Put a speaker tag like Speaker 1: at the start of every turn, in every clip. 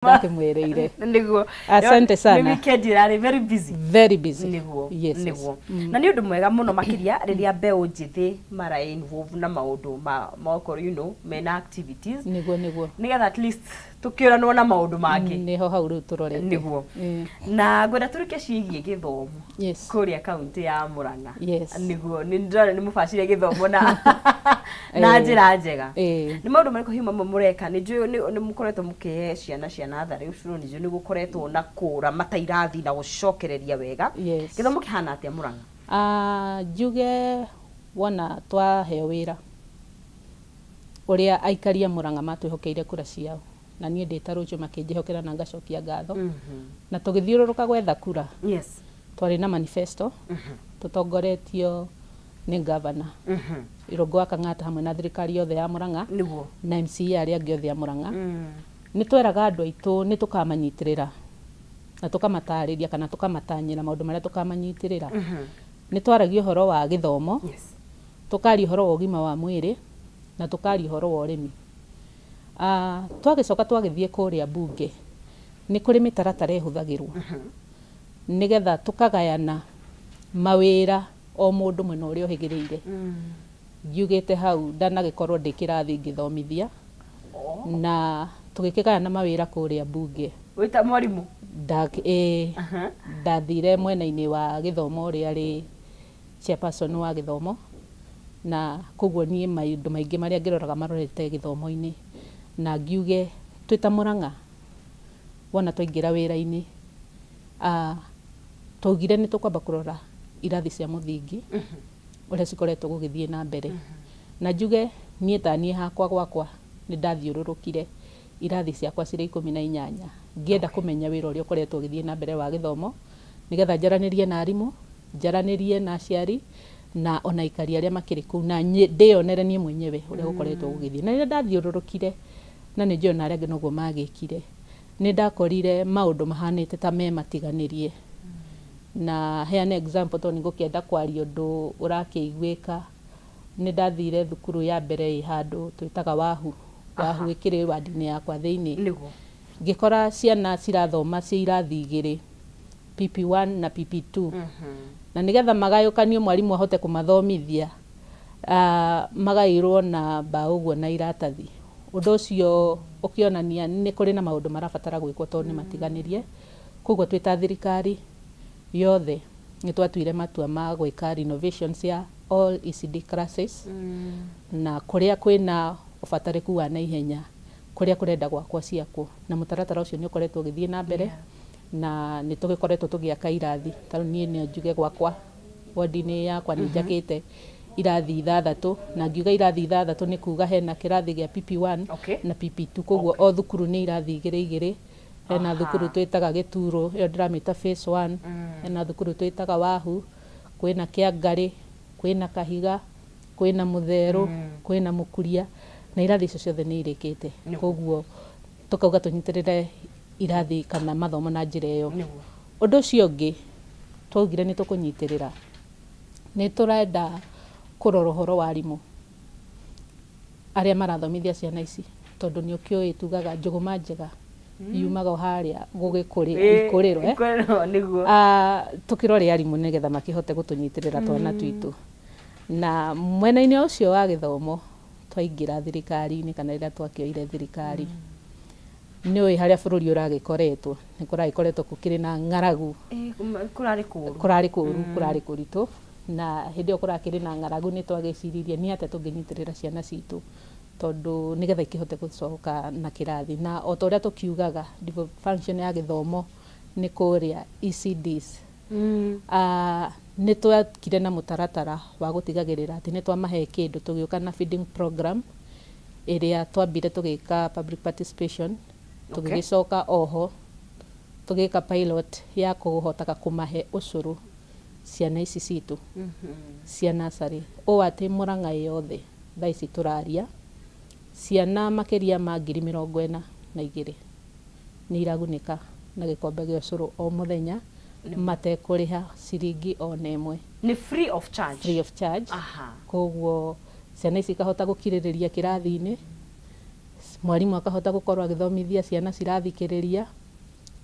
Speaker 1: Ndakĩmwĩrĩire.
Speaker 2: Nĩguo.
Speaker 1: Asante sana.
Speaker 2: Nĩ weekend ĩrarĩ very busy.
Speaker 1: Very busy.
Speaker 2: Nĩguo.
Speaker 1: Yes.
Speaker 2: Nĩguo. Na nĩ ũndũ mwega mũno makĩria rĩrĩa mbeũ njĩthĩ mara involve na maũndũ ma makorwo mena activities.
Speaker 1: Nĩguo.
Speaker 2: Nĩgetha at least tũkĩũranwo na maũndũ mangĩ.
Speaker 1: Nĩho hau rĩu tũrorete.
Speaker 2: Nĩguo. Na ngwenda tũrĩke ciĩgiĩ gĩthomo kũrĩa kaunti ya Murang'a. Nĩguo, nĩ ndĩrona nĩ mũbacire gĩthomo na njĩra njega. Nĩ maũndũ marĩkũ hihi mamwe mũreka? Nĩ njũĩ nĩ mũkoretwo mũkĩhe ciana cia natharĩ ũcũrũ, nĩ njũĩ nĩ gũkoretwo na kũramata irathi na gũcokereria wega. Gĩthomo kĩhana atĩa Murang'a?
Speaker 1: Njuge wona twaheo wĩra ũrĩa aikari a Murang'a matwĩhokeire kura ciao, na niĩ ndĩ ta Rũciũ makĩnjĩhokera na ngacokia ngatho, na tũgĩthiũrũrũka gwetha kura, twarĩ na manifesto tũtongoretio nĩ governor Irũngũ wa Kang'ata hamwe na thirikari yothe ya Murang'a na MCA arĩa angĩ othe a Murang'a. Nĩ tweraga andũ aitũ nĩ tũkamanyitĩrĩra na tũkamatarĩria kana tũkamatanyĩra maũndũ marĩa tũkamanyitĩrĩra. Nĩ twaragia ũhoro wa gĩthomo, tũkaria ũhoro wa ũgima wa mwĩrĩ na tũkaria ũhoro wa ũrĩmi. Twagĩcoka twagĩthiĩ kũrĩa mbunge, nĩ kũrĩ mĩtaratara ĩhũthagĩrwo nĩgetha tũkagayana mawĩra o mũndũ mwena ũrĩa ũhĩgĩrĩire. Ngiugĩte hau ndanagĩkorwo ndĩ kĩrathi ngĩthomithia, na tũgĩkĩgayana mawĩra kũrĩa mbunge.
Speaker 2: Wĩta mwarimũ?
Speaker 1: Ĩĩ, ndathire mwena-inĩ wa gĩthomo ũrĩa arĩ chairperson wa gĩthomo, na koguo niĩ maũndũ maingĩ marĩa ngĩroraga marorete gĩthomo-inĩ, na ngiuge twĩ ta Murang'a wona twaingĩra wĩra-inĩ, twaugire nĩ tũkwamba kũrora irathi cia mũthingi ũrĩa cikoretwo gũgĩthiĩ na mbere. Na njuge niĩ ta niĩ hakwa gwakwa nĩ ndathiũrũrũkire irathi ciakwa cirĩ 18 ngĩenda kũmenya wĩra ũrĩa ũkoretwo ũgĩthiĩ na mbere wa gĩthomo, nĩgetha njaranĩrie na arimũ, njaranĩrie na aciari na ona aikari arĩa makĩrĩ kũu, na ndĩyonere niĩ mwenyewe ũrĩa gũkoretwo gũgĩthiĩ. Na rĩrĩa ndathiũrũrũkire, na nĩ njũĩ ona arĩa angĩ noguo magĩkire, nĩ ndakorire maũndũ mahanĩte ta me matiganĩrie. Na heane example tondũ nĩ ngũkĩenda kwaria ũndũ ũrakĩiguĩka, nĩ ndathire thukuru ya mbere ĩ handũ twĩtaga Wahu. Wahu ĩkĩrĩ ward-inĩ yakwa thĩinĩ. Ngĩkora ciana cirathoma ciĩ irathi igĩrĩ, PP1 na PP2. Na nĩgetha magayũkanio mwarimũ ahote kũmathomithia, magaĩirwo na mbaũ ũguo na iratathi. Ũndũ ũcio ũkĩonania nĩ kũrĩ na maũndũ marabatara gwĩkwo tondũ nĩ matiganĩrie. Koguo twĩ ta thirikari yothe nĩ twatuire matua ma gwĩka renovations ya all ECD classes, na kũrĩa kwĩna ũbatarĩku wa naihenya, kũrĩa kũrenda gwakwo ciakwo. Na mũtaratara ũcio nĩ ũkoretwo ũgĩthiĩ na mbere, na nĩ tũgĩkoretwo tũgĩaka irathi. Ta rĩu niĩ no njuge gwakwa ward-inĩ yakwa nĩ njakĩte irathi ithathatũ, na ngiuga irathi ithathatũ nĩ kuga hena kĩrathi gĩa PP1 na PP2, koguo o thukuru nĩ irathi igĩrĩ igĩrĩ. Hena thukuru twĩtaga Gĩturo, ĩyo ndĩramĩta phase 1, hena thukuru twĩtaga Wahu, kwĩna Kĩangarĩ, kwĩna Kahiga, kwĩna Mũtherũ, kwĩna Mũkuria, na irathi icio ciothe nĩ irĩkĩte. Koguo tũkauga tũnyitĩrĩre irathi kana mathomo na njĩra ĩyo. Ũndũ ũcio ũngĩ twaugire nĩ tũkũnyitĩrĩra, nĩ tũrenda kũrora ũhoro wa arimũ arĩa marathomithia ciana ici, tondũ nĩ ũkĩũĩ tugaga njũgũma njega yumaga o harĩa gũgĩkũrĩra ikũrĩro, eh?
Speaker 2: Ikũrĩro, nĩguo.
Speaker 1: Tũkĩrore arimũ nĩgetha makĩhote gũtũnyitĩrĩra twana twitũ. Na mwena-inĩ ũcio wa gĩthomo twaingĩra thirikari-inĩ kana rĩrĩa twakĩoire thirikari, nĩ ũĩ harĩa bũrũri ũragĩkoretwo, nĩ kũragĩkoretwo gũkĩrĩ na ng'aragu.
Speaker 2: Kũrarĩ kũũru.
Speaker 1: Kũrarĩ kũũru, kũrarĩ kũritũ. Na hĩndĩ ĩyo kũrakĩrĩ na ng'aragu nĩ twagĩciririe nĩ atĩa tũngĩnyitĩrĩra ciana citũ, tondũ nĩgetha ikĩhote gũcoka na kĩrathi. Na o ta ũrĩa tũkiugaga function ya gĩthomo nĩ kũrĩa ECDs. Nĩ twakire na mũtaratara wa gũtigagĩrĩra atĩ nĩ twamahe kĩndũ, tũgĩũka na feeding program ĩrĩa twambire tũgĩka public participation, tũgĩgĩcoka oho tũgĩka pilot ya kũhotaga kũmahe ũcũrũ ciana ici citũ cia nursery. Ũũ atĩ Murang'a yothe thaa ici tũraria ciana makĩria ma 42,000 nĩ iragunĩka na gĩkombe gĩa ũcũrũ o mũthenya matekũrĩha ciringi ona ĩmwe.
Speaker 2: Nĩ free of charge.
Speaker 1: Free of charge. Koguo ciana ici ikahota gũkirĩrĩria kĩrathi-inĩ, Mwarimũ akahota gũkorwo agĩthomithia ciana cirathikĩrĩria,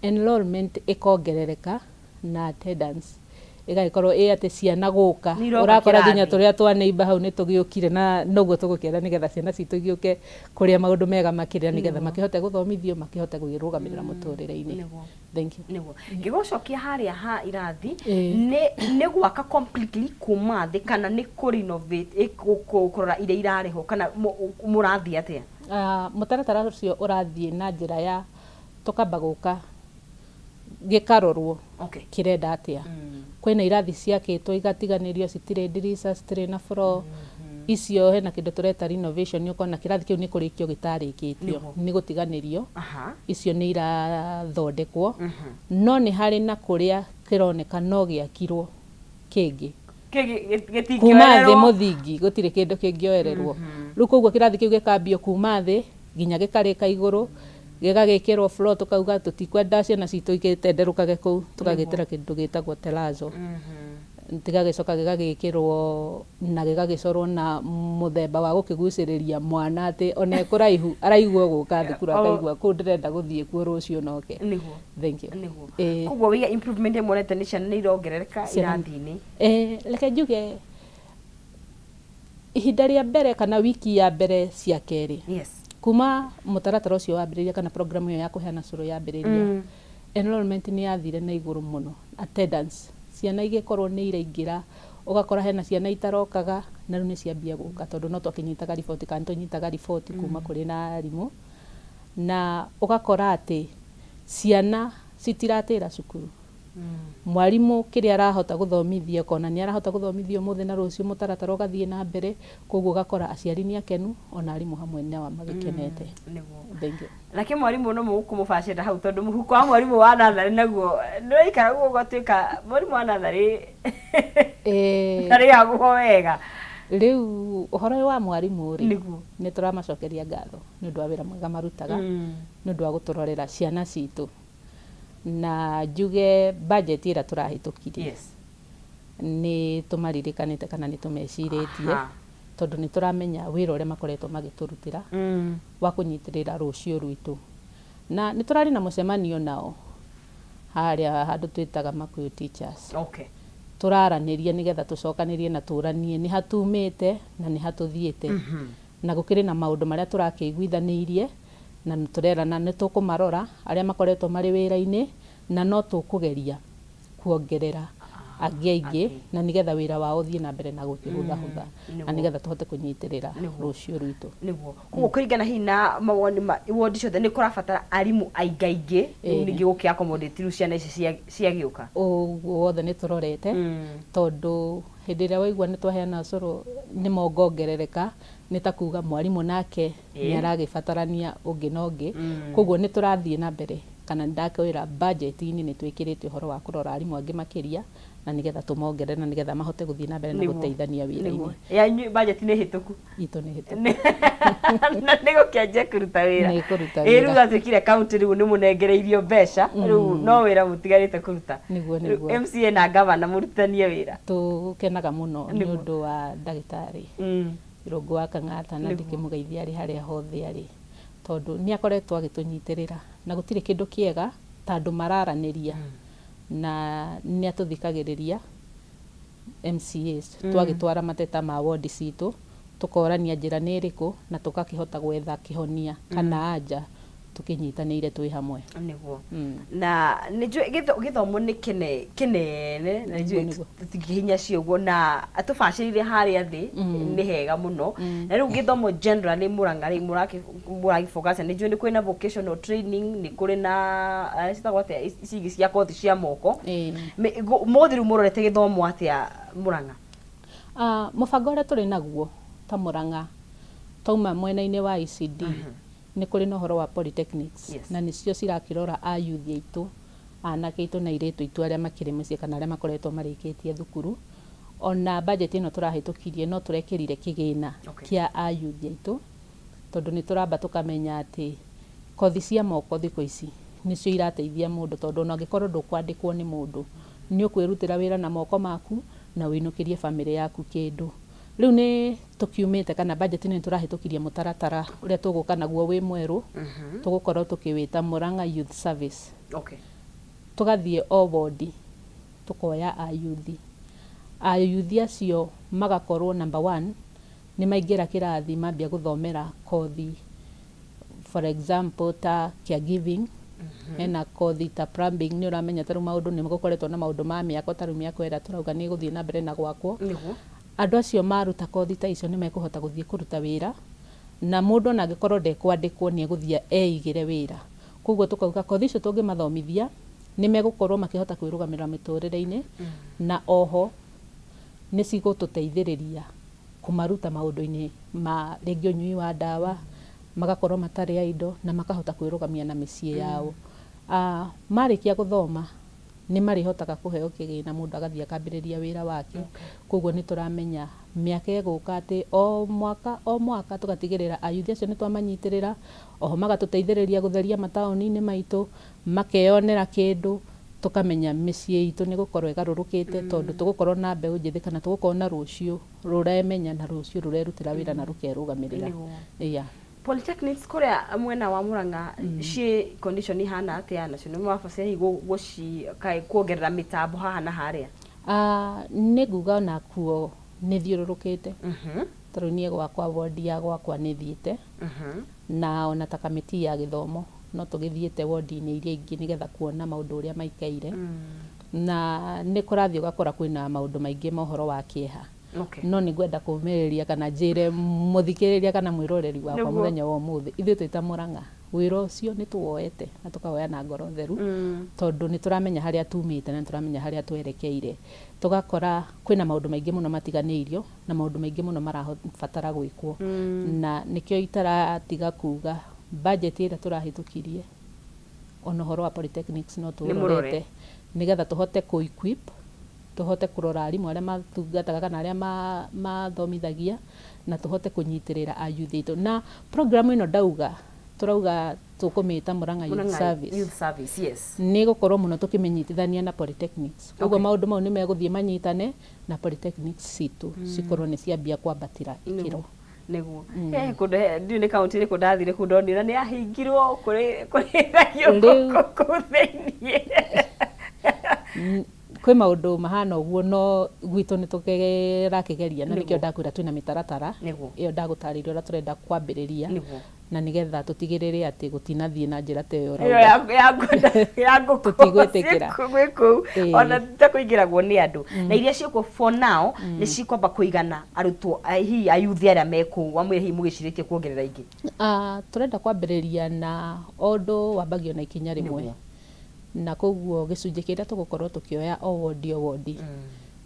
Speaker 1: enrollment ĩkongerereka na attendance ĩgagĩkorwo ĩ atĩ ciana gũka.
Speaker 2: Nĩ iroka
Speaker 1: Ũrakora nginya
Speaker 2: kĩrathi.
Speaker 1: tũrĩa twa neighbor hau nĩ tũgĩũkire na noguo tũgũkĩenda nĩgetha ciana citũ igĩũke kũrĩa maũndũ mega makĩria nĩgetha makĩhote gũthomithio, makĩhote gwĩrũgamĩrĩra mũtũrĩre-inĩ. Thank you.
Speaker 2: Nĩguo ngĩgũcokia harĩa ha irathi, nĩ gwaka completely kuma thĩ kana nĩ kũ renovate, kũrora iria irarĩhwo, kana mũrathiĩ atĩa?
Speaker 1: Ah, mũtaratara ũcio ũrathiĩ na njĩra ya tũkamba gũka gĩkarorwo kĩrenda atĩa. Kwĩna irathi ciakĩtwo igatiganĩrio, citirĩ ndirica, citirĩ na floor. Icio hena kĩndũ tũreta renovation, ũkona kĩrathi kĩu nĩ kũrĩkio gĩtarĩkĩtio, nĩ gũtiganĩrio. Icio nĩ irathondekwo, no nĩ harĩ na kũrĩa kĩroneka no gĩakirwo kĩngĩ kuma thĩ
Speaker 2: gĩtingĩoererwo.
Speaker 1: Mũthingi gũtirĩ kĩndũ kĩngĩoererwo. Rĩu koguo kĩrathi kĩu gĩkambio kuma thĩ nginya gĩkarĩka igũrũ, gĩgagĩkĩrwo floor, tũkauga tũtikwenda ciana citũ igĩtenderũkage kũu, tũgagĩtĩra kĩndũ gĩtagwo terazo, gĩgagĩcoka gĩgagĩkĩrwo na gĩgagĩcorwo na mũthemba wa gũkĩgucĩrĩria mwana atĩ ona e kũraihu araigua gũka thukuru, akaigua kũu ndĩrenda gũthiĩ kuo rũciũ noke. Thank you.
Speaker 2: Koguo wĩiga improvement ĩmwe nĩ ciana nĩ irongerereka irathi-inĩ.
Speaker 1: Reke njuge ihinda rĩa mbere kana wiki ya mbere cia kerĩ kuma mũtaratara ũcio wambĩrĩria kana program ĩyo ya kũheana cũrũ yambĩrĩria, enrollment nĩ yathire na igũrũ mũno, attendance, ciana igĩkorwo nĩ iraingĩra, ũgakora hena ciana itarokaga na rĩu nĩ ciambia gũka, tondũ no twakĩnyitaga riboti kana tũnyitaga riboti kuma kũrĩ na arimũ, na ũgakora atĩ ciana citiratĩra cukuru. Mwarimũ kĩrĩa arahota gũthomithia ũkona nĩ arahota gũthomithia ũmũthĩ na rũciũ, mũtaratara ũgathiĩ na mbere. Koguo ũgakora aciari nĩ akenu, ona arimũ hamwe nao magĩkenete. Thank you.
Speaker 2: Nake mwarimũ no mũkũmũbacĩrĩra hau, tondũ mũhuko wa mwarimũ wa natharĩ naguo nĩũraikara ũguo ũgatuĩka mwarimũ wa natharĩ ndarĩhagwo wega.
Speaker 1: Rĩu ũhoro ũyũ wa mwarimũ rĩ, nĩ tũramacokeria ngatho nĩ ũndũ wa wĩra mwega marutaga, nĩ ũndũ wa gũtũrorera ciana citũ, na njuge budget ĩrĩa tũrahĩtũkirie nĩ tũmaririkanĩte kana nĩ tũmecirĩtie, tondũ nĩ tũramenya wĩra ũrĩa makoretwo magĩtũrutĩra wa kũnyitĩrĩra rũciũ rwitũ. Na nĩ tũrarĩ na mũcemanio nao harĩa handũ twĩtaga Makuyu Teachers, tũraranĩria nĩgetha tũcokanĩrie na tũranie nĩ hatumĩte na nĩ hatũthiĩte, na gũkĩrĩ na maũndũ marĩa tũrakĩiguithanĩirie, na nĩ tũrerana nĩ tũkũmarora arĩa makoretwo marĩ wĩra-inĩ, na no tũkũgeria kuongerera angĩ aingĩ, na nĩgetha wĩra wao ũthiĩ na mbere na gũkĩhũthahũtha, na nĩgetha tũhote kũnyitĩrĩra rũciũ rwitũ.
Speaker 2: Nĩguo, koguo kũringana hihi na mawoni ma wondi ciothe, nĩ kũrabatara arimũ aingaingĩ rĩu ningĩ gũkĩ accommodate rĩu ciana ici ciagĩũka.
Speaker 1: Ũguo wothe nĩ tũrorete, tondũ hĩndĩ ĩrĩa waigua nĩ twaheana cũrũ nĩ mongongerereka, nĩ ta kuga mwarimũ nake nĩ aragĩbatarania ũngĩ na ũngĩ. Koguo nĩ tũrathiĩ na mbere, kana ndakwĩra budget-inĩ nĩ twĩkĩrĩte ũhoro wa kũrora arimũ angĩ makĩria, na nĩgetha tũmongerere na nĩgetha mahote gũthiĩ na mbere na gũteithania wĩra-inĩ.
Speaker 2: Yanyu budget nĩ hĩtũku?
Speaker 1: Itũ nĩ hĩtũku.
Speaker 2: Na nĩ gũkĩanjia kũruta wĩra.
Speaker 1: Nĩ kũruta
Speaker 2: Rĩu
Speaker 1: wĩra.
Speaker 2: Gatuĩkire kaunti rĩu nĩ mũnengereirio mbeca, rĩu no wĩra mũtigarĩte kũruta.
Speaker 1: Nĩguo.
Speaker 2: Rĩu
Speaker 1: Nĩguo.
Speaker 2: MCA na gavana mũrutithanie wĩra.
Speaker 1: Tũkenaga mũno nĩ ũndũ wa ndagĩtarĩ Irũngũ wa Kang'ata, na ndĩkĩmũgeithia arĩ harĩa hothe arĩ, tondũ nĩ akoretwo agĩtũnyitĩrĩra, na gũtirĩ kĩndũ kĩega ta andũ mararanĩria, na nĩ atũthikagĩrĩria MCAs twagĩtwara mateta ma wondi citũ, tũkorania njĩra nĩ ĩrĩkũ na tũgakĩhota gwetha kĩhonia kana anja tũkĩnyitanĩire twĩ hamwe.
Speaker 2: Na nĩ njũĩ gĩthomo nĩ kĩne kĩnene, na nĩ njũĩ tũtingĩhinya cio ũguo, na atũbacĩrĩire harĩa thĩ nĩ hega mũno. Na rĩu gĩthomo generally Mũrang'a rĩ, mũragĩfocus, nĩ njũĩ nĩ kũrĩ na vocational training, nĩ kũrĩ na citagwo atĩa ici ingĩ cia kothi cia moko? Mũthĩ rĩu mũrorete gĩthomo atĩa Mũrang'a?
Speaker 1: Ah, mũbango ũrĩa tũrĩ naguo ta Mũrang'a, twauma mwena-inĩ wa ECD, nĩ kũrĩ na ũhoro wa polytechnics, na nĩcio cirakĩrora ayuthi aitũ, anake aitũ na airĩtu aitũ arĩa makĩrĩ mĩciĩ kana arĩa makoretwo marĩkĩtie thukuru. Ona budget ĩno tũrahĩtũkirie no tũrekĩrire kĩgĩna kĩa ayuthi aitũ, tondũ nĩ tũramba tũkamenya atĩ kothi cia moko thikũ ici nĩcio irateithia mũndũ, tondũ ona ũngĩkorwo ndũkwandĩkwo nĩ mũndũ, nĩ ũkwĩrutĩra wĩra na moko maku na ũinũkĩrie bamĩrĩ yaku kĩndũ. Rĩu nĩ tũkiumĩte kana budget-inĩ nĩ tũrahĩtũkirie mũtaratara ũrĩa tũgũka naguo wĩ mwerũ, tũgũkorwo tũkĩwĩta Murang'a Youth Service. Tũgathiĩ o wondi tũkoya ayuthi. Ayuthi acio magakorwo number one nĩ maingĩra kĩrathi mambia gũthomera kothi for example ta caregiving, hena kothi ta plumbing, nĩ ũramenya ta rĩu maũndũ nĩ gũkoretwo na maũndũ ma mĩako, ta rĩu mĩako ĩrĩa tũrauga nĩ ĩgũthiĩ na mbere na gwakwo. Andũ acio maruta kothi ta icio nĩ mekũhota gũthiĩ kũruta wĩra, na mũndũ ona angĩkorwo ndekwandĩkwo nĩ egũthiĩ eigĩre wĩra. Koguo tũkauga kothi icio tũngĩmathomithia nĩ megũkorwo makĩhota kwĩrũgamĩrĩra mĩtũrĩre-inĩ, na oho nĩ cigũtũteithĩrĩria kũmaruta maũndũ-inĩ ma rĩngĩ ũnyui wa ndawa, magakorwo matarĩ a indo na makahota kwĩrũgamia na mĩciĩ yao. Marĩkia gũthoma nĩ marĩhotaga kũheo kĩgĩna mũndũ agathiĩ akambĩrĩria wĩra wake. Koguo nĩ tũramenya mĩaka ĩgũka atĩ o mwaka o mwaka tũgatigĩrĩra ayuthi acio nĩ twamanyitĩrĩra, oho magatũteithĩrĩria gũtheria mataũni-inĩ maitũ, makeyonera kĩndũ, tũkamenya mĩciĩ itũ nĩ ĩgũkorwo ĩgarũrũkĩte tondũ tũgũkorwo na mbeũ njĩthĩ kana tũgũkorwo na rũciũ rũremenya na rũciũ rũrerutĩra wĩra na rũkerũgamĩrĩra. Yeah.
Speaker 2: Polytechnics kũrĩa mwena wa Murang'a ciĩ condition ihana atĩa nacio nĩ mũrabacia hihi gũci kaĩ kuongerera mĩtambo haha na harĩa?
Speaker 1: Ah, nĩ nguga onakuo nĩ thiũrũrũkĩte. Ta rĩu niĩ gwakwa wondi ya gwakwa nĩ thiĩte na ona ta kamĩtĩ ya gĩthomo no tũgĩthiĩte wondi-inĩ iria ingĩ nĩgetha kuona maũndũ ũrĩa maikaire. Na nĩ kũrathiĩ ũgakora kwĩna maũndũ maingĩ ma ũhoro wa kĩeha. No nĩ ngwenda kũmĩrĩria kana njĩre mũthikĩrĩria kana mwĩroreri wakwa mũthenya wa ũmũthĩ, ithuĩ twĩ ta Murang'a, wĩra ũcio nĩ tũwoete na tũkawoya na ngoro theru, tondũ nĩ tũramenya harĩa tumĩte na nĩ tũramenya harĩa twerekeire. Tũgakora kwĩna maũndũ maingĩ mũno matiganĩirio na maũndũ maingĩ mũno marabatara gwĩkwo. Na nĩkĩo itaratiga kuga budget ĩrĩa tũrahĩtũkirie, ona ũhoro wa polytechnics no tũũrorete nĩgetha tũhote kũ equip, tũhote kũrora arimũ arĩa matungataga kana arĩa mathomithagia na tũhote kũnyitĩrĩra ayuthi aitũ. Na program ĩno ndauga, tũrauga tũkũmĩta Murang'a Youth Service.
Speaker 2: Youth Service, yes.
Speaker 1: Nĩ ĩgũkorwo mũno tũkĩmĩnyitithania na polytechnics. Koguo maũndũ mau nĩ megũthiĩ manyitane na polytechnics citũ cikorwo nĩ ciambia kwambatĩra ikĩro.
Speaker 2: Nĩguo. He kũndũ ndiũĩ nĩ kaũntĩ ĩrĩkũ ndathire kũu ndonire nĩ yahingirwo kũrĩithagio ngũkũ kũu thĩiniĩ.
Speaker 1: Kwĩ maũndũ mahana ũguo no gwitũ nĩ tũrakĩgeria na nĩkĩo ndakwĩra twĩna mĩtaratara ĩyo ndagũtarĩirie ũrĩa tũrenda kwambĩrĩria na nĩgetha tũtigĩrĩre atĩ gũtinathiĩ na njĩra ta ĩyo
Speaker 2: ũrauga. Ya ngũkũ
Speaker 1: Tũtigwĩtĩkĩra.
Speaker 2: Gwĩ kũu ona ta kũingĩragwo nĩ andũ na iria ciĩkuo for now nĩ cikwamba kũigana arutwo hihi ayuthi arĩa me kũu wamwĩra hihi mũgĩcirĩtie kuongerera ingĩ.
Speaker 1: Tũrenda kwambĩrĩria na o ũndũ wambagio na ikinya rĩmwe. Na koguo gĩcunjĩ kĩrĩa tũgũkorwo tũkĩoya o wondi o wondi,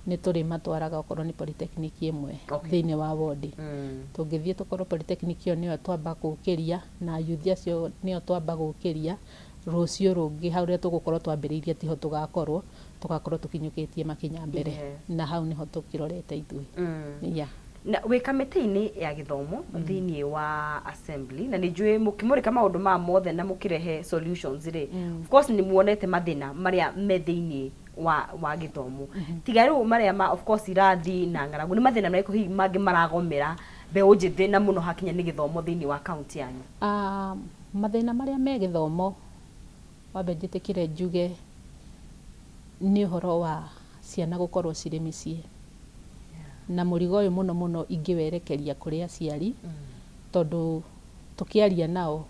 Speaker 1: nĩ tũrĩmatwaraga okorwo nĩ polytechnic ĩmwe thĩinĩ wa wondi. Tũngĩthiĩ tũkorwo polytechnic ĩyo nĩyo twamba gũkĩria na yuthi acio nĩo twamba gũkĩria, rũciũ rũngĩ harĩa tũgũkorwo twambĩrĩirie tiho tũgakorwo, tũgakorwo tũkinyũkĩtie makinya mbere. Na hau nĩho tũkĩrorete ithuĩ. Yeah.
Speaker 2: Na wĩ kamĩtĩ-inĩ ya gĩthomo thĩinĩ wa assembly na nĩ njũĩ mũkĩmũrĩka maũndũ maya mothe na mũkĩrehe solutions rĩ, of course nĩ muonete mathĩna marĩa me thĩinĩ wa gĩthomo. Tiga rĩu marĩa ma of course irathi na ng'aragu, nĩ mathĩna marĩkũ hihi mangĩ maragomera mbeũ njĩthĩ na mũno hakinya nĩ gĩthomo thĩinĩ wa kaũntĩ yanyu?
Speaker 1: Mathĩna marĩa me gĩthomo, wambe njĩtĩkĩre njuge nĩ ũhoro wa ciana gũkorwo cirĩ mĩciĩ. Na mũrigo ũyũ mũno mũno ingĩwerekeria kũrĩ aciari, tondũ tũkĩaria nao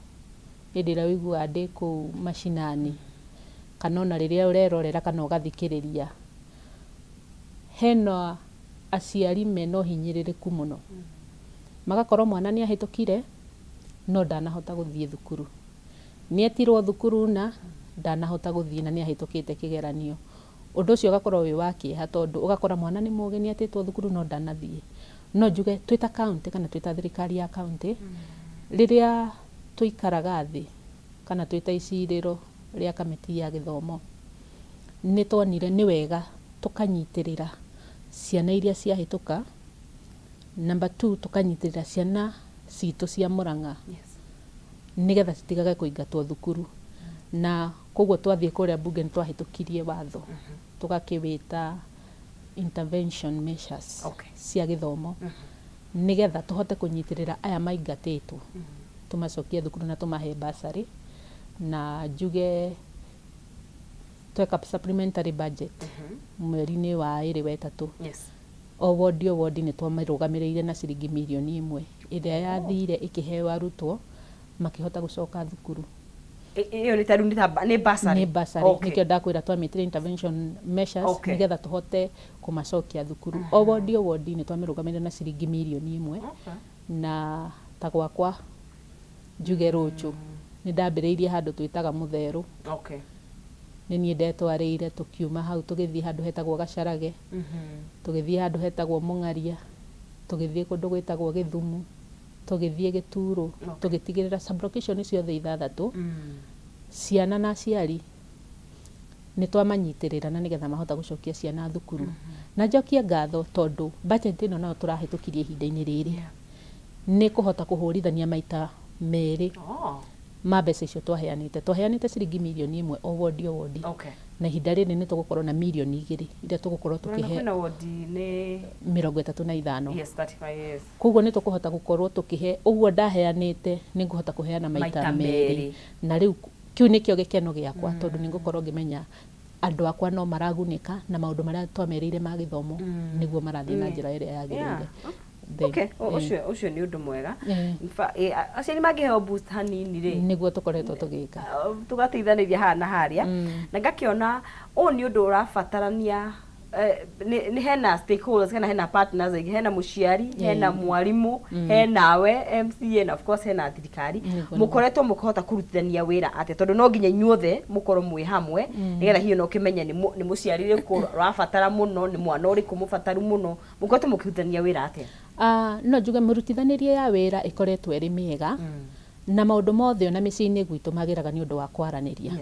Speaker 1: hĩndĩ ĩrĩa ũiguaga ndĩ kũu macinani, kana ona rĩrĩa ũrerorera kana ũgathikĩrĩria, hena aciari mena ũhinyĩrĩrĩku mũno. Magakorwo mwana nĩ ahĩtũkire, no ndanahota gũthiĩ thukuru. Nĩ etirwo thukuru na ndanahota gũthiĩ na nĩ ahĩtũkĩte kĩgeranio. Ũndũ ũcio ũgakorwo wĩ wa kĩeha tondũ ũgakora mwana nĩ mũgĩ nĩ etĩtwo thukuru no ndanathiĩ. No njuge twĩ ta county kana twĩ ta thirikari ya county, rĩrĩa tũikaraga thĩ kana twĩ ta icirĩro rĩa kamĩtĩ ya gĩthomo, nĩ tuonire nĩ wega tũkanyitĩrĩra ciana iria ciahĩtũka. Number two tũkanyitĩrĩra ciana citũ cia Mũrang'a nĩgetha citigage kũingatwo thukuru. Na koguo twathiĩ kũrĩa mbunge nĩ twahĩtũkirie watho tũgakĩwĩta intervention measures cia gĩthomo nĩgetha tũhote kũnyitĩrĩra aya maingatĩtwo, tũmacokie thukuru na tũmahe bursary. Na njuge tweka supplementary budget mweri-inĩ wa ĩrĩ wa ĩtatũ, o wodi o wodi nĩ twamĩrũgamĩrĩire na ciringi mirioni 1 ĩrĩa yathire ĩkĩheo arutwo makĩhota gũcoka thukuru.
Speaker 2: Ĩyo nĩ ta rĩu nĩ ta nĩ bursary?
Speaker 1: Nĩ bursary. Nĩkĩo ndakwĩra twamĩtire intervention measures nĩgetha tũhote kũmacokia thukuru. O wodi o wodi nĩ twamĩrũgamĩrĩire na ciringi mirioni 1. Na ta gwakwa njuge rũciũ nĩ ndambĩrĩirie handũ twĩtaga Mũtherũ. Nĩ niĩ ndetwarĩire, tũkiuma hau tũgĩthiĩ handũ hetagwo Gacarage, tũgĩthiĩ handũ hetagwo Mũng'aria, tũgĩthiĩ kũndũ gwĩtagwo Gĩthumu, tũgĩthiĩ Gĩturũ, tũgĩtigĩrĩra sublocation ciothe ithathatũ, ciana na aciari nĩ twamanyitĩrĩra na nĩgetha mahota gũcokia ciana thukuru. Na njokie ngatho tondũ budget ĩno nayo tũrahĩtũkirie ihinda-inĩ rĩrĩ nĩ kũhota kũhũrithania maita merĩ ma mbeca icio twaheanĩte. Twaheanĩte ciringi mirioni 1 o wodi o wodi, na ihinda rĩrĩ nĩ tũgũkorwo na mirioni 2 iria tũgũkorwo tũkĩhe.
Speaker 2: Kwĩna wodi nĩ
Speaker 1: 35.
Speaker 2: Yes, 35, yes.
Speaker 1: Koguo nĩ tũkũhota gũkorwo tũkĩhe ũguo ndaheanĩte, nĩ ngũhota kũheana maita
Speaker 2: maita
Speaker 1: merĩ.
Speaker 2: Merĩ.
Speaker 1: Na rĩu kĩu nĩkĩo gĩkeno gĩakwa, tondũ nĩ ngũkorwo ngĩmenya andũ akwa no maragunĩka na maũndũ marĩa twamerĩire ma gĩthomo nĩguo marathiĩ na njĩra ĩrĩa yagĩrĩire.
Speaker 2: Okay, ũcio nĩ ũndũ mwega. Aciari mangĩheo boost hanini rĩ,
Speaker 1: nĩguo tũkoretwo tũgĩka.
Speaker 2: Tũgateithanĩria haha na harĩa, na ngakĩona ũũ nĩ ũndũ ũrabatarania, nĩ hena stakeholders kana hena partners aingĩ, hena mũciari, hena mwarimũ, henawe MCA, na of course hena thirikari. Mũkoretwo mũkĩhota kũrutithania wĩra atĩa? Tondũ no nginya inyuothe mũkorwo mwĩ hamwe nĩgetha hihi ona ũkĩmenye nĩ mũciari ũrĩkũ ũrabatara mũno, nĩ mwana ũrĩkũ mũbataru mũno. Mũkoretwo mũkĩrutithania wĩra atĩa?
Speaker 1: Ah, no njuge mũrutithanĩrie ya wĩra ĩkoretwo ĩrĩ mĩega, na maũndũ mothe ona mĩciĩ-inĩ gwitũ magĩraga nĩ ũndũ wa kwaranĩria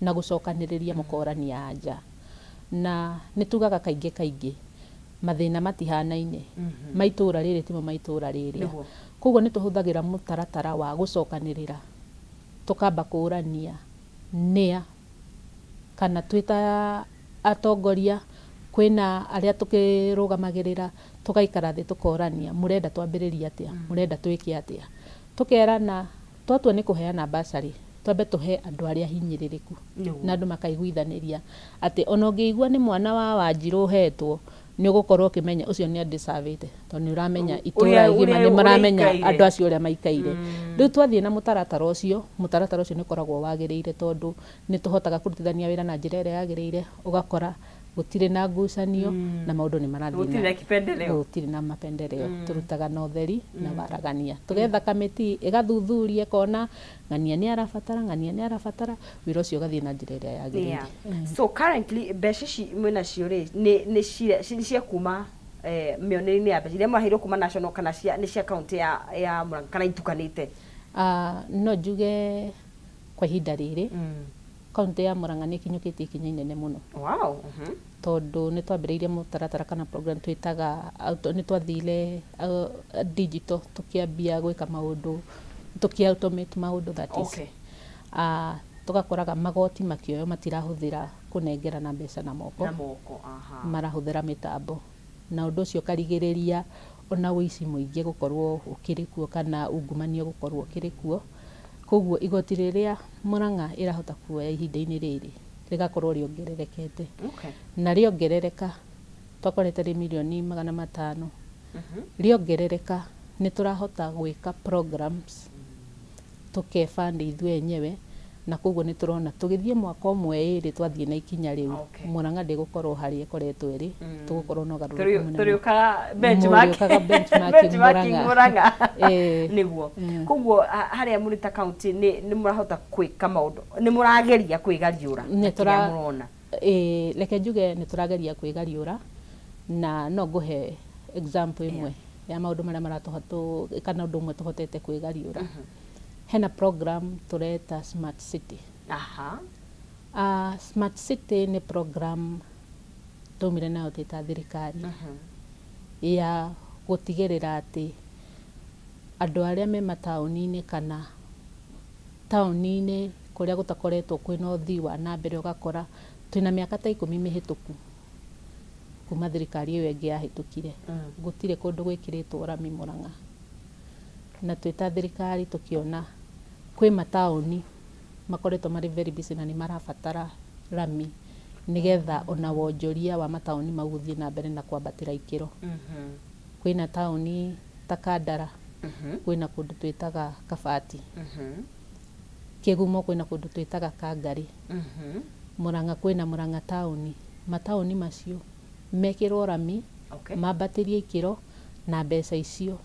Speaker 1: na gũcokanĩrĩria, mũkorania anja. Na nĩ tugaga kaingĩ kaingĩ mathĩna matihanaine, ma itũra rĩrĩ timo ma itũra rĩrĩa. Koguo nĩ tũhũthagĩra mũtaratara wa gũcokanĩrĩra, tũkamba kũrania nĩa kana twĩ ta atongoria, kwĩna arĩa tũkĩrũgamagĩrĩra, tũgaikara thĩ tũkorania, mũrenda twambĩrĩrie atĩa, mũrenda twĩke atĩa? Tũkerana twatua nĩ kũheana bursary, twambe tũhe andũ arĩa hinyĩrĩrĩku. Na andũ makaiguithanĩria atĩ ona ũngĩigua nĩ mwana wa Wanjirũ ũhetwo, nĩ ũgũkorwo ũkĩmenya ũcio nĩ adeservĩte, tondũ nĩ ũramenya itũra igima
Speaker 2: ũrĩa
Speaker 1: nĩ maramenya
Speaker 2: ũrĩa
Speaker 1: andũ acio ũrĩa maikaire. Rĩu twathiĩ na mũtaratara ũcio, mũtaratara ũcio nĩ ũkoragwo wagĩrĩire, tondũ nĩ tũhotaga kũrutithania wĩra na njĩra ĩrĩa yagĩrĩire, ũgakora gũtirĩ na ngucanio na maũndũ nĩ marathiĩ
Speaker 2: Gũtirĩ na kipendeleo.
Speaker 1: Gũtirĩ na mapendeleo. Tũrutaga na ũtheri na waragania, tũgetha kamĩtĩ ĩgathuthuria, ĩkona ng'ania nĩ arabatara, ng'ania nĩ arabatara, wĩra ũcio ũgathiĩ na njĩra ĩrĩa yagĩrĩire.
Speaker 2: So currently mbeca ici mwĩnacio rĩ, nĩ cia kuma mĩonere-inĩ ya mbeca iria mwaheirwo kuma national, kana nĩ cia county ya Murang'a, kana itukanĩte?
Speaker 1: Ah, no njuge kwa ihinda rĩrĩ kaunti ya Murang'a nĩ ĩkinyũkĩtie ikinya inene mũno, tondũ nĩ twambĩrĩirie mũtaratara kana program twĩtaga nĩ twathire digital, tũkĩambia gwĩka maũndũ, tũkĩ automate maũndũ, that is, tũgakoraga magoti makĩoywo matirahũthĩra kũnengerana mbeca na moko,
Speaker 2: Na moko, aha.
Speaker 1: Marahũthĩra mĩtambo, na ũndũ ũcio ũkarigĩrĩria ona ũici mũingĩ gũkorwo ũkĩrĩ kuo kana ungumania gũkorwo ũkĩrĩ kuo. Koguo igoti rĩrĩa Murang'a ĩrahota kuoya ihinda-inĩ rĩrĩ rĩgakorwo rĩongererekete, na rĩongerereka twakorete rĩ mirioni 500, rĩongerereka nĩ tũrahota gwĩka programs, tũkeband ithuĩ enyewe, na koguo nĩ tũrona tũgĩthiĩ mwaka ũmwe ĩrĩ twathiĩ na ikinya rĩu, Murang'a ndĩgũkorwo harĩa ĩkoretwo ĩrĩ, tũgũkorwo na ũgarũrũku mũnene.
Speaker 2: Tũrĩũkaga benchmark.
Speaker 1: Mũrĩũkaga benchmarking
Speaker 2: benchmarking
Speaker 1: Murang'a.
Speaker 2: Murang'a. Nĩguo koguo harĩa mũrĩ ta county nĩ mũrahota gwĩka maũndũ, nĩ mũrageria kwĩgariũra
Speaker 1: Nĩ
Speaker 2: na kĩrĩa mũrona.
Speaker 1: Ĩĩ, reke njuge nĩ tũrageria kwĩgariũra, na no ngũhe example ĩmwe ya maũndũ marĩa maratũha kana ũndũ ũmwe tũhotete kwĩgariũra. Hena program tũreta Smart City. Smart City nĩ program twaumire nayo twĩ ta thirikari ya gũtigĩrĩra atĩ andũ arĩa me mataũni-inĩ kana taũni-inĩ kũrĩa gũtakoretwo kwĩna ũthii wa na mbere, ũgakora twĩna mĩaka ta 10 mĩhĩtũku. Kuma thirikari ĩyo ĩngĩ yahĩtũkire, gũtirĩ kũndũ gwĩkĩrĩtwo rami Murang'a. Na twĩ ta thirikari tũkĩona kwĩ mataũni makoretwo marĩ very busy na nĩ marabatara rami nĩgetha ona wonjoria wa mataũni mau ũthiĩ na mbere na kwambatĩra ikĩro. Kwĩna taũni ta Kandara, kwĩna kũndũ twĩtaga Kabati. Kĩgumo kwĩna kũndũ twĩtaga Kangarĩ. Murang'a kwĩna Murang'a taũni. Mataũni macio mekĩrwo rami, mambatĩrie ikĩro na mbeca icio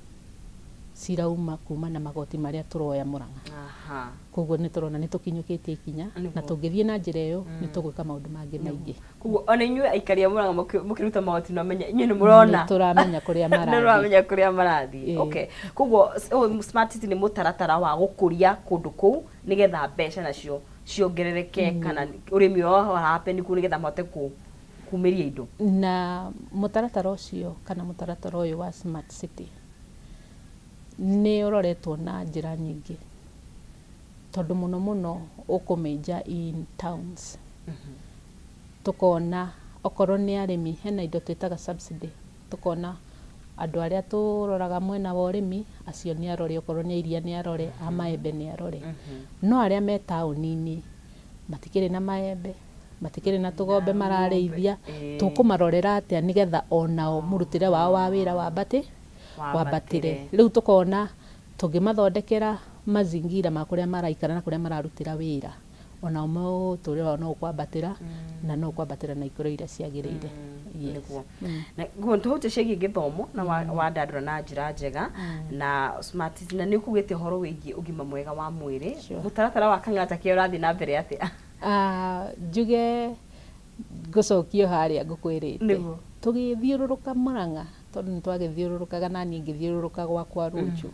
Speaker 1: cirauma kuma na magoti marĩa tũroya Murang'a. Koguo nĩ tũrona nĩ tũkinyũkĩtie ikinya na tũngĩthiĩ na njĩra ĩyo nĩ tũgwĩka maũndũ mangĩ maingĩ.
Speaker 2: Koguo ona inyuĩ aikari a Murang'a mũkĩruta magoti no menya inyuĩ nĩ mũrona.
Speaker 1: Nĩ tũramenya kũrĩa
Speaker 2: Nĩ
Speaker 1: marathiĩ.
Speaker 2: mũramenya kũrĩa marathiĩ. Okay. Koguo ũyũ smart city nĩ mũtaratara wa gũkũria kũndũ kũu nĩgetha mbeca nacio ciongerereke kana ũrĩmi wao happen kũu nĩgetha mahote kumĩria indo.
Speaker 1: Na mũtaratara ũcio kana mũtaratara ũyũ wa smart city nĩ ũroretwo na njĩra nyingĩ tondũ mũno mũno ũkũ major in towns. Tũkona okorwo nĩ arĩmi hena indo twĩtaga subsidy, tũkona andũ arĩa tũroraga mwena wa ũrĩmi acio nĩ arore, okorwo nĩ a iria nĩ arore, a maembe nĩ arore. No arĩa me taũni-inĩ matikĩrĩ na maembe, matikĩrĩ na tũgombe mararĩithia, tũkũmarorera atĩa nĩgetha onao mũrutĩre wao wa wĩra wambatĩre. Rĩu tũkona tũngĩmathondekera mazingira ma kũrĩa maraikara na kũrĩa mararutĩra wĩra, onao mũtũrĩre wao no ũkwambatĩra na no ũkwambatĩra na ikĩro iria ciagĩrĩire. Yes.
Speaker 2: Nĩguo. Na guo tũhutie ciĩgiĩ gĩthomo na wandandũra na njĩra njega na smart city, na nĩ ũkugĩte ũhoro wĩgiĩ ũgima mwega wa mwĩrĩ. Mũtaratara wa Kang'ata Care ũrathiĩ na mbere atĩa?
Speaker 1: Njuge ngũcokie harĩa ngũkwĩrĩte. Tũgĩthiũrũrũka Murang'a tondũ nĩ twagĩthiũrũrũkaga na niĩ ngĩthiũrũrũka gwakwa Rũnjũ.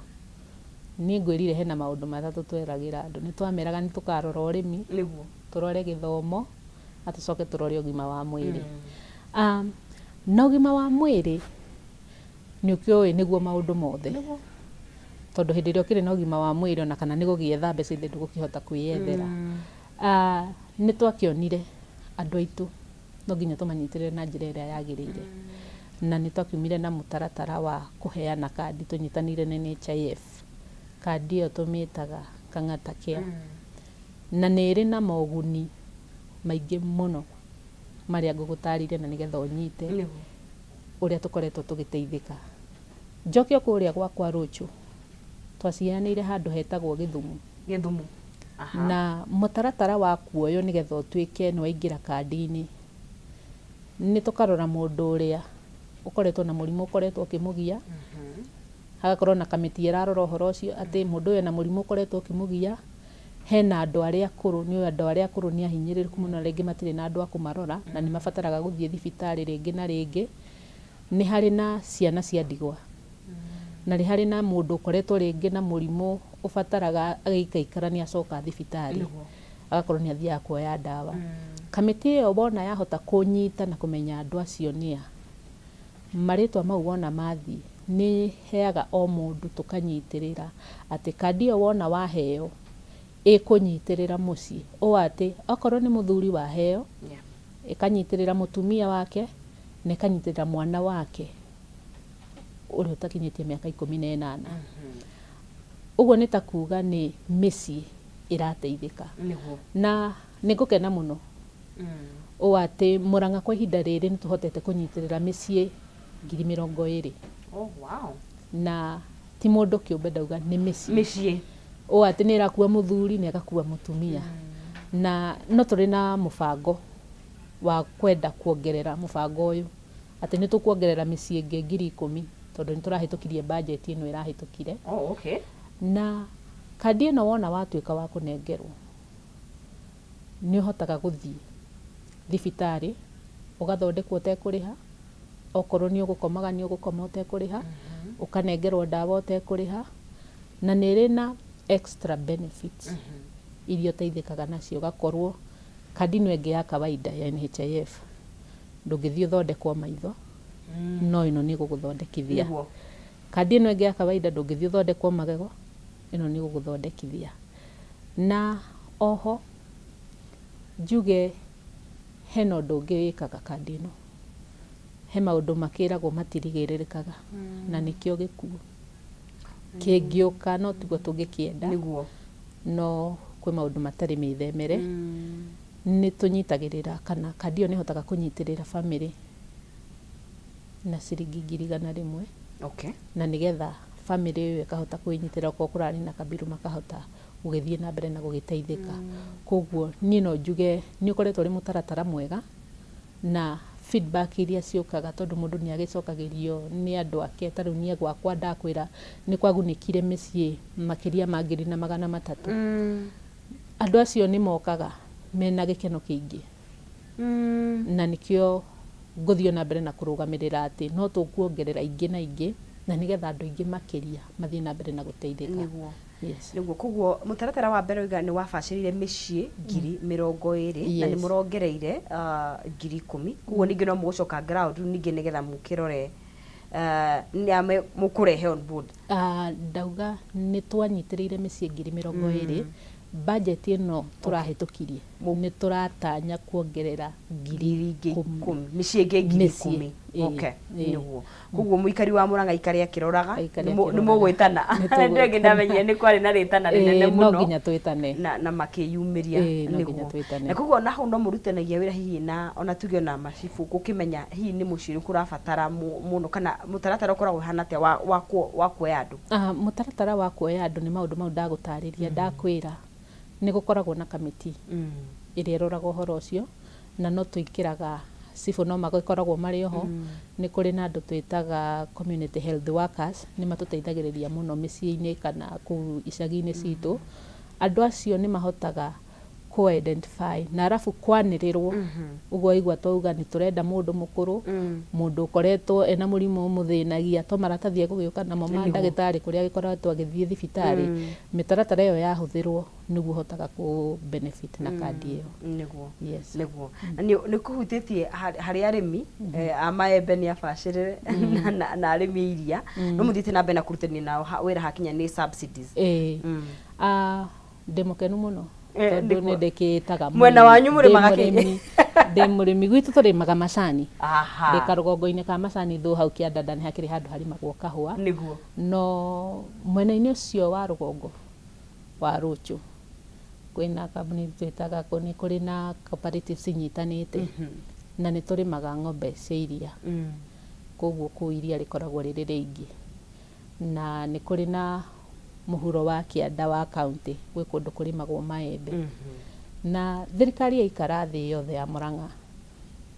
Speaker 1: Niĩ ngwĩrire hena maũndũ matatũ tweragĩra andũ. Nĩ twameraga nĩ tũkarora ũrĩmi, tũrore gĩthomo na tũcoke tũrore ũgima wa mwĩrĩ. Na ũgima wa mwĩrĩ nĩ ũkĩũĩ nĩguo maũndũ mothe. Tondũ hĩndĩ ĩrĩa ũkĩrĩ na ũgima wa mwĩrĩ ona kana nĩ gũgĩetha mbeca ithe ndũgũkĩhota kwĩyethera. Nĩ twakĩonire andũ aitũ no nginya tũmanyitĩrĩre na njĩra ĩrĩa yagĩrĩire. Na nĩ twakiumire na mũtaratara wa kũheana kandi tũnyitanĩire na NHIF. Kandi ĩyo tũmĩtaga Kang'ata Care. Na nĩ ĩrĩ na moguni maingĩ mũno marĩa ngũgũtarĩria na nĩgetha ũnyite ũrĩa tũkoretwo tũgĩteithĩka. Njoke o kũrĩa gwakwa Rũnjũ, twaciheanĩire handũ hetagwo Gĩthumo.
Speaker 2: Gĩthumo.
Speaker 1: Na mũtaratara wa kuoywo nĩgetha ũtuĩke nĩ waingĩra kandi-inĩ, nĩ tũkarora mũndũ ũrĩa ũkoretwo na mũrimũ ũkoretwo ũkĩmũgia, hagakorwo na kamĩtĩ ĩrarora ũhoro ũcio atĩ mũndũ ũyũ ena mũrimũ ũkoretwo ũkĩmũgia, hena andũ arĩa akũrũ, nĩ ũĩ andũ arĩa akũrũ nĩ ahinyĩrĩrĩku mũno na rĩngĩ matirĩ na andũ a kũmarora na nĩ mabataraga gũthiĩ thibitarĩ rĩngĩ na rĩngĩ. Nĩ harĩ na ciana cia ndigwa, na nĩ harĩ na mũndũ ũkoretwo rĩngĩ na mũrimũ ũbataraga agĩikaikara nĩ acoka thibitarĩ, agakorwo nĩ athiaga kuoya ndawa. Kamĩtĩ ĩyo wona yahota kũnyita na kũmenya andũ acio nĩa, marĩtwa mau wona mathiĩ nĩ heaga o mũndũ tũkanyitĩrĩra atĩ kandi ĩyo wona waheo ĩkũnyitĩrĩra mũciĩ ũũ atĩ okorwo nĩ mũthuri waheo ĩkanyitĩrĩra mũtumia wake na ĩkanyitĩrĩra mwana wake ũrĩa ũtakinyĩtie mĩaka 18. Ũguo nĩ ta kuga nĩ mĩciĩ ĩrateithĩka. Na nĩ ngũkena mũno ũũ atĩ Murang'a kwa ihinda rĩrĩ nĩ tũhotete kũnyitĩrĩra mĩciĩ 20,000.
Speaker 2: Oh, wow.
Speaker 1: Na ti mũndũ kĩũmbe ndauga nĩ mĩciĩ.
Speaker 2: Mĩciĩ.
Speaker 1: Ũũ atĩ nĩ ĩrakua mũthuri na ĩgakua mũtumia. Na no tũrĩ na mũbango wa kwenda kuongerera mũbango ũyũ atĩ nĩ tũkuongerera mĩciĩ ĩngĩ 10,000 tondũ nĩ tũrahĩtũkirie budget ĩno ĩrahĩtũkire.
Speaker 2: Oh, okay.
Speaker 1: Na kandi ĩno wona watuĩka wa kũnengerwo nĩ ũhotaga gũthiĩ thibitarĩ ũgathondekwo ũtekũrĩha, okorwo nĩ ũgũkomaga nĩ ũgũkoma ũtekũrĩha, ũkanengerwo ndawa ũtekũrĩha, na nĩ ĩrĩ na extra benefits iria ũteithĩkaga nacio ũgakorwo kandi ĩno ĩngĩ ya kawaida ya NHIF ndũngĩthiĩ ũthondekwo maitho, no ĩno nĩ ĩgũgũthondekithia. Kandi ĩno ĩngĩ ya kawaida ndũngĩthiĩ ũthondekwo magego, ĩno nĩ ĩgũgũthondekithia. Na oho njuge hena ũndũ ũngĩ wĩkaga kandi ĩno. He maũndũ makĩragwo matirigĩrĩrĩkaga, na nĩkĩo gĩkuũ kĩngĩũka, no tiguo tũngĩkĩenda. No kwĩ maũndũ matarĩ mĩthemere. Nĩ tũnyitagĩrĩra, kana kandi ĩyo nĩ ĩhotaga kũnyitĩrĩra bamĩrĩ na ciringi 100,000, na nĩgetha bamĩrĩ ĩyo ĩkahota kwĩnyitĩrĩra, okorwo kũrarĩ na kabiru makahota gũgĩthiĩ na mbere na gũgĩteithĩka. Koguo niĩ no njuge nĩ ũkoretwo ũrĩ mũtaratara mwega, na feedback iria ciũkaga, tondũ mũndũ nĩ agĩcokagĩrio nĩ andũ ake. Ta rĩu niĩ gwakwa ndakwĩra nĩ kwagunĩkire mĩciĩ makĩria ma 1,300. Andũ acio nĩ mokaga mena gĩkeno kĩingĩ, na nĩkĩo ngũthiĩ na mbere na kũrũgamĩrĩra atĩ no tũkuongerera ingĩ na ingĩ, na nĩgetha andũ aingĩ makĩria mathiĩ na mbere na gũteithĩka.
Speaker 2: Yes. Nĩguo. Koguo mũtaratara wa mbere oiga nĩ wabacĩrĩire mĩciĩ 20,000, na nĩ mũrongereire 10,000. Koguo ningĩ no mũgũcoka ground ningĩ nĩgetha mũkĩrore nĩ a mũkũrehe on board.
Speaker 1: Ndauga nĩ twanyitĩrĩire mĩciĩ 20,000. Budget ĩno tũrahĩtũkirie, nĩ tũratanya kuongerera
Speaker 2: ngiri ingĩ 10, mĩciĩ ĩngĩ ngiri
Speaker 1: Mĩciĩ,
Speaker 2: 10.
Speaker 1: Ĩĩ, ĩĩ.
Speaker 2: Nĩguo. Koguo mũikari wa Mũrang'a aikare akĩroraga.
Speaker 1: Aikare
Speaker 2: nĩ
Speaker 1: akĩroraga.
Speaker 2: Mũgwĩtana.
Speaker 1: Nĩ tũgwĩtana.
Speaker 2: Ndĩngĩ ndamenyire nĩ kwarĩ na rĩtana rĩnene
Speaker 1: Ĩĩ, no
Speaker 2: mũno
Speaker 1: nginya twĩtane.
Speaker 2: na makĩyumĩria.
Speaker 1: Ĩĩ, no nginya twĩtane.
Speaker 2: Na koguo na hau no mũrutanagia wĩra hihi na ona tuge ona macibũ gũkĩmenya hihi nĩ mũciĩ ũrĩkũ ũrabatara mũno, kana mũtaratara ũkoragwo ũhana atĩa wa kuoya andũ?
Speaker 1: Ah, mũtaratara wa kuoya andũ nĩ maũndũ mau ndagũtarĩria. Ndakwĩra nĩ gũkoragwo na kamĩtĩ ĩrĩa ĩroraga ũhoro ũcio, na no twĩkĩraga cibũ, no magĩkoragwo marĩ oho. Nĩ kũrĩ na andũ twĩtaga community health workers, nĩ matũteithagĩrĩria mũno mĩciĩ-inĩ kana kũu icagi-inĩ citũ. Andũ acio nĩ mahotaga kũ identify na arabu kwanĩrĩrwo ũguo waigua twauga nĩ tũrenda mũndũ mũkũrũ, mũndũ ũkoretwo ena mũrimũ ũmũthĩnagia, to maratathi egũgĩũka namo ma ndagĩtarĩ kũrĩa agĩkoretwo agĩthiĩ thibitarĩ. Mĩtaratara ĩyo yahũthĩrwo nĩguo ũhotaga kũ benefit na kandi ĩyo.
Speaker 2: Yes. Nĩguo. Na nĩ kũhutĩtie harĩ arĩmi a maembe nĩ abacĩrĩre na arĩmi a iria, no mũthiĩte na mbere na kũrutania nao wĩra hakinya nĩ subsidies.
Speaker 1: Ĩĩ. Ah, ndĩ mũkenu mũno tondũ nĩ ndĩkĩtaga
Speaker 2: Mwena wanyu mũrĩmaga
Speaker 1: kĩ? Ndĩ mũrĩmi. Gwitũ tũrĩmaga macani. Ndĩ karũgongo-inĩ ka macani thũ hau kĩandanda nĩ hakĩrĩ handũ harimagwo kahũa. No mwena-inĩ ũcio wa rũgongo wa Rũchũ kwĩna kambuni twĩtaga, nĩ kũrĩ na cooperatives inyitanĩte, na nĩ tũrĩmaga ng'ombe cia iria. Koguo kũu iria rĩkoragwo rĩrĩ rĩingĩ, na nĩ kũrĩ na mũhuro wa kĩanda wa county gwĩ kũndũ kũrĩmagwo maembe. Na thirikari yaikara thĩ yothe ya Murang'a,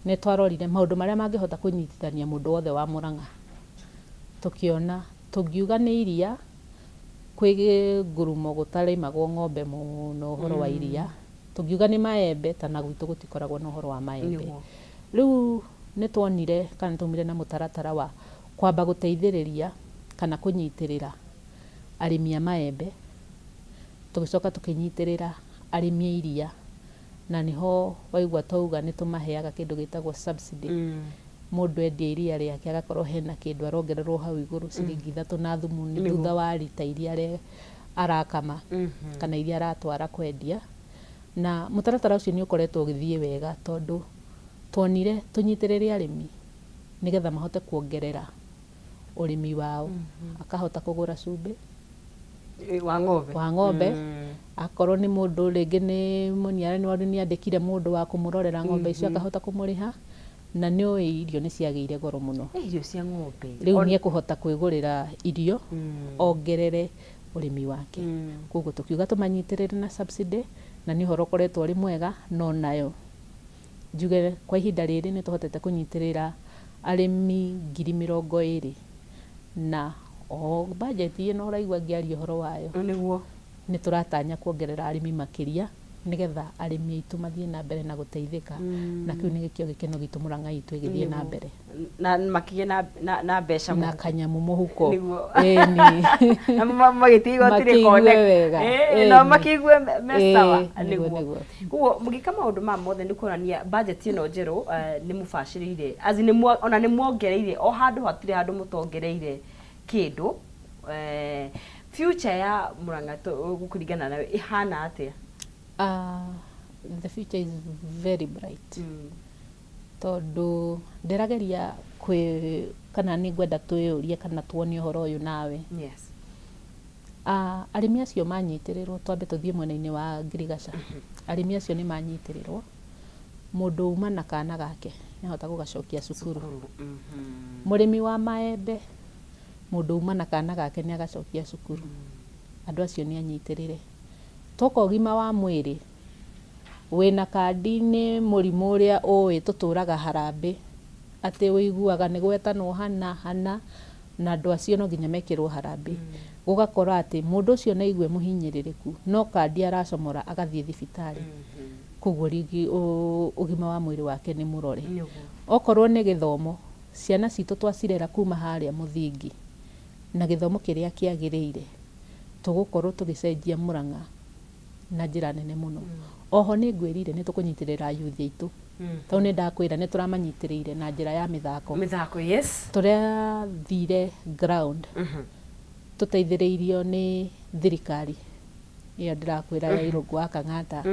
Speaker 1: nĩ twarorire maũndũ marĩa mangĩhota kũnyitithania mũndũ wothe wa Murang'a, tũkĩona tũngiuga nĩ iria, kwĩ ngurumo gũtarĩmagwo ng'ombe mũno ũhoro wa iria, tũngiuga nĩ maembe, ta na gwitũ gũtikoragwo na ũhoro wa maembe. Rĩu nĩ tuonire kana nĩ twaumire na mũtaratara wa kwamba gũteithĩrĩria kana kũnyitĩrĩra arĩmi a maembe, tũgĩcoka tũkĩnyitĩrĩra arĩmi a iria, na nĩho waigua twauga nĩ tũmaheaga kĩndũ gĩtagwo subsidy. Mũndũ endia iria rĩake agakorwo hena kĩndũ arongererwo hau igũrũ, ciringi 3 na thumuni, thutha wa rita iria arakama kana iria aratwara kwendia. Na mũtaratara ũcio nĩ ũkoretwo ũgĩthiĩ wega, tondũ tuonire tũnyitĩrĩre arĩmi nĩgetha mahote kuongerera ũrĩmi wao, akahota kũgũra cumbĩ
Speaker 2: wa ng'ombe.
Speaker 1: Wa ng'ombe. Akorwo nĩ mũndũ rĩngĩ nĩ mũniara nĩ andĩkire mũndũ wa kũmũrorera ng'ombe icio, akahota kũmũrĩha, na nĩ ũĩ irio nĩ ciagĩire goro mũno.
Speaker 2: Irio cia ng'ombe.
Speaker 1: Rĩu nĩ ekũhota kwĩgũrĩra irio ongerere ũrĩmi wake. Koguo tũkiuga tũmanyitĩrĩre na subsidy, na nĩ ũhoro ũkoretwo ũrĩ mwega. No nayo njuge kwa ihinda rĩrĩ nĩ tũhotete kũnyitĩrĩra arĩmi 20,000, na o budget ĩno ũraigua ngĩaria ũhoro wayo, nĩ tũratanya kuongerera arĩmi makĩria, nĩgetha arĩmi aitũ mathiĩ na mbere na gũteithĩka, na kĩu nĩ gĩkĩo gĩkeno gitũ Mũrang'a itũ ĩgĩthiĩ na mbere.
Speaker 2: Na makĩgĩe na mbeca
Speaker 1: na
Speaker 2: mũhuko.
Speaker 1: Kanyamũ mũhuko.
Speaker 2: Ĩni. Na magĩtiga igoti
Speaker 1: Makĩigue
Speaker 2: rĩkoneka.
Speaker 1: wega.
Speaker 2: No makĩigue me sawa.
Speaker 1: Nĩguo, nĩguo.
Speaker 2: Koguo mũgĩka maũndũ maya mothe nĩ kuonania budget ĩno njerũ nĩ mũbacĩrĩire, as in ona nĩ muongereire o handũ, hatirĩ handũ mũtongereire kĩndũ. Future ya Mũrang'a gũkũringana nawe ĩhana atĩa?
Speaker 1: The future is very bright, tondũ ndĩrageria kwĩ Kwĩ kana nĩ ngwenda twĩyũrie kana tuone ũhoro ũyũ nawe. Arĩmi acio manyitĩrĩrwo, twambe tũthiĩ mwena-inĩ wa ngirigaca. Arĩmi acio nĩ manyitĩrĩrwo, mũndũ uma na kana gake nĩ ahota gũgacokia cukuru. Mũrĩmi wa maembe, mũndũ uma na kana gake nĩ agacokia cukuru. Andũ acio nĩ anyitĩrĩre. Twoka ũgima wa mwĩrĩ, wĩna kandi nĩ mũrimũ ũrĩa ũĩ tũtũraga harambĩ, atĩ ũiguaga nĩ gwetanwo hana hana, na andũ acio no nginya mekĩrwo harambĩ. Gũgakora atĩ mũndũ ũcio no aigue mũhinyĩrĩrĩku, no kandi aracomora agathiĩ thibitarĩ. Koguo ũgima wa mwĩrĩ wake nĩ mũrore. Okorwo nĩ gĩthomo, ciana citũ twacirera kuma harĩa mũthingi na gĩthomo kĩrĩa kĩagĩrĩire, tũgũkorwo tũgĩcenjia Mũrang'a na njĩra nene mũno. Oho nĩ ngwĩrire nĩ tũkũnyitĩrĩra ayuthi aitũ. Tondũ nĩ ndakwĩra nĩ tũramanyitĩrĩire na njĩra ya mĩthako.
Speaker 2: Mĩthako, yes.
Speaker 1: Tũrathire ground tũteithĩrĩirio nĩ thirikari ĩyo ndĩrakwĩra ya Irũngũ wa Kang'ata.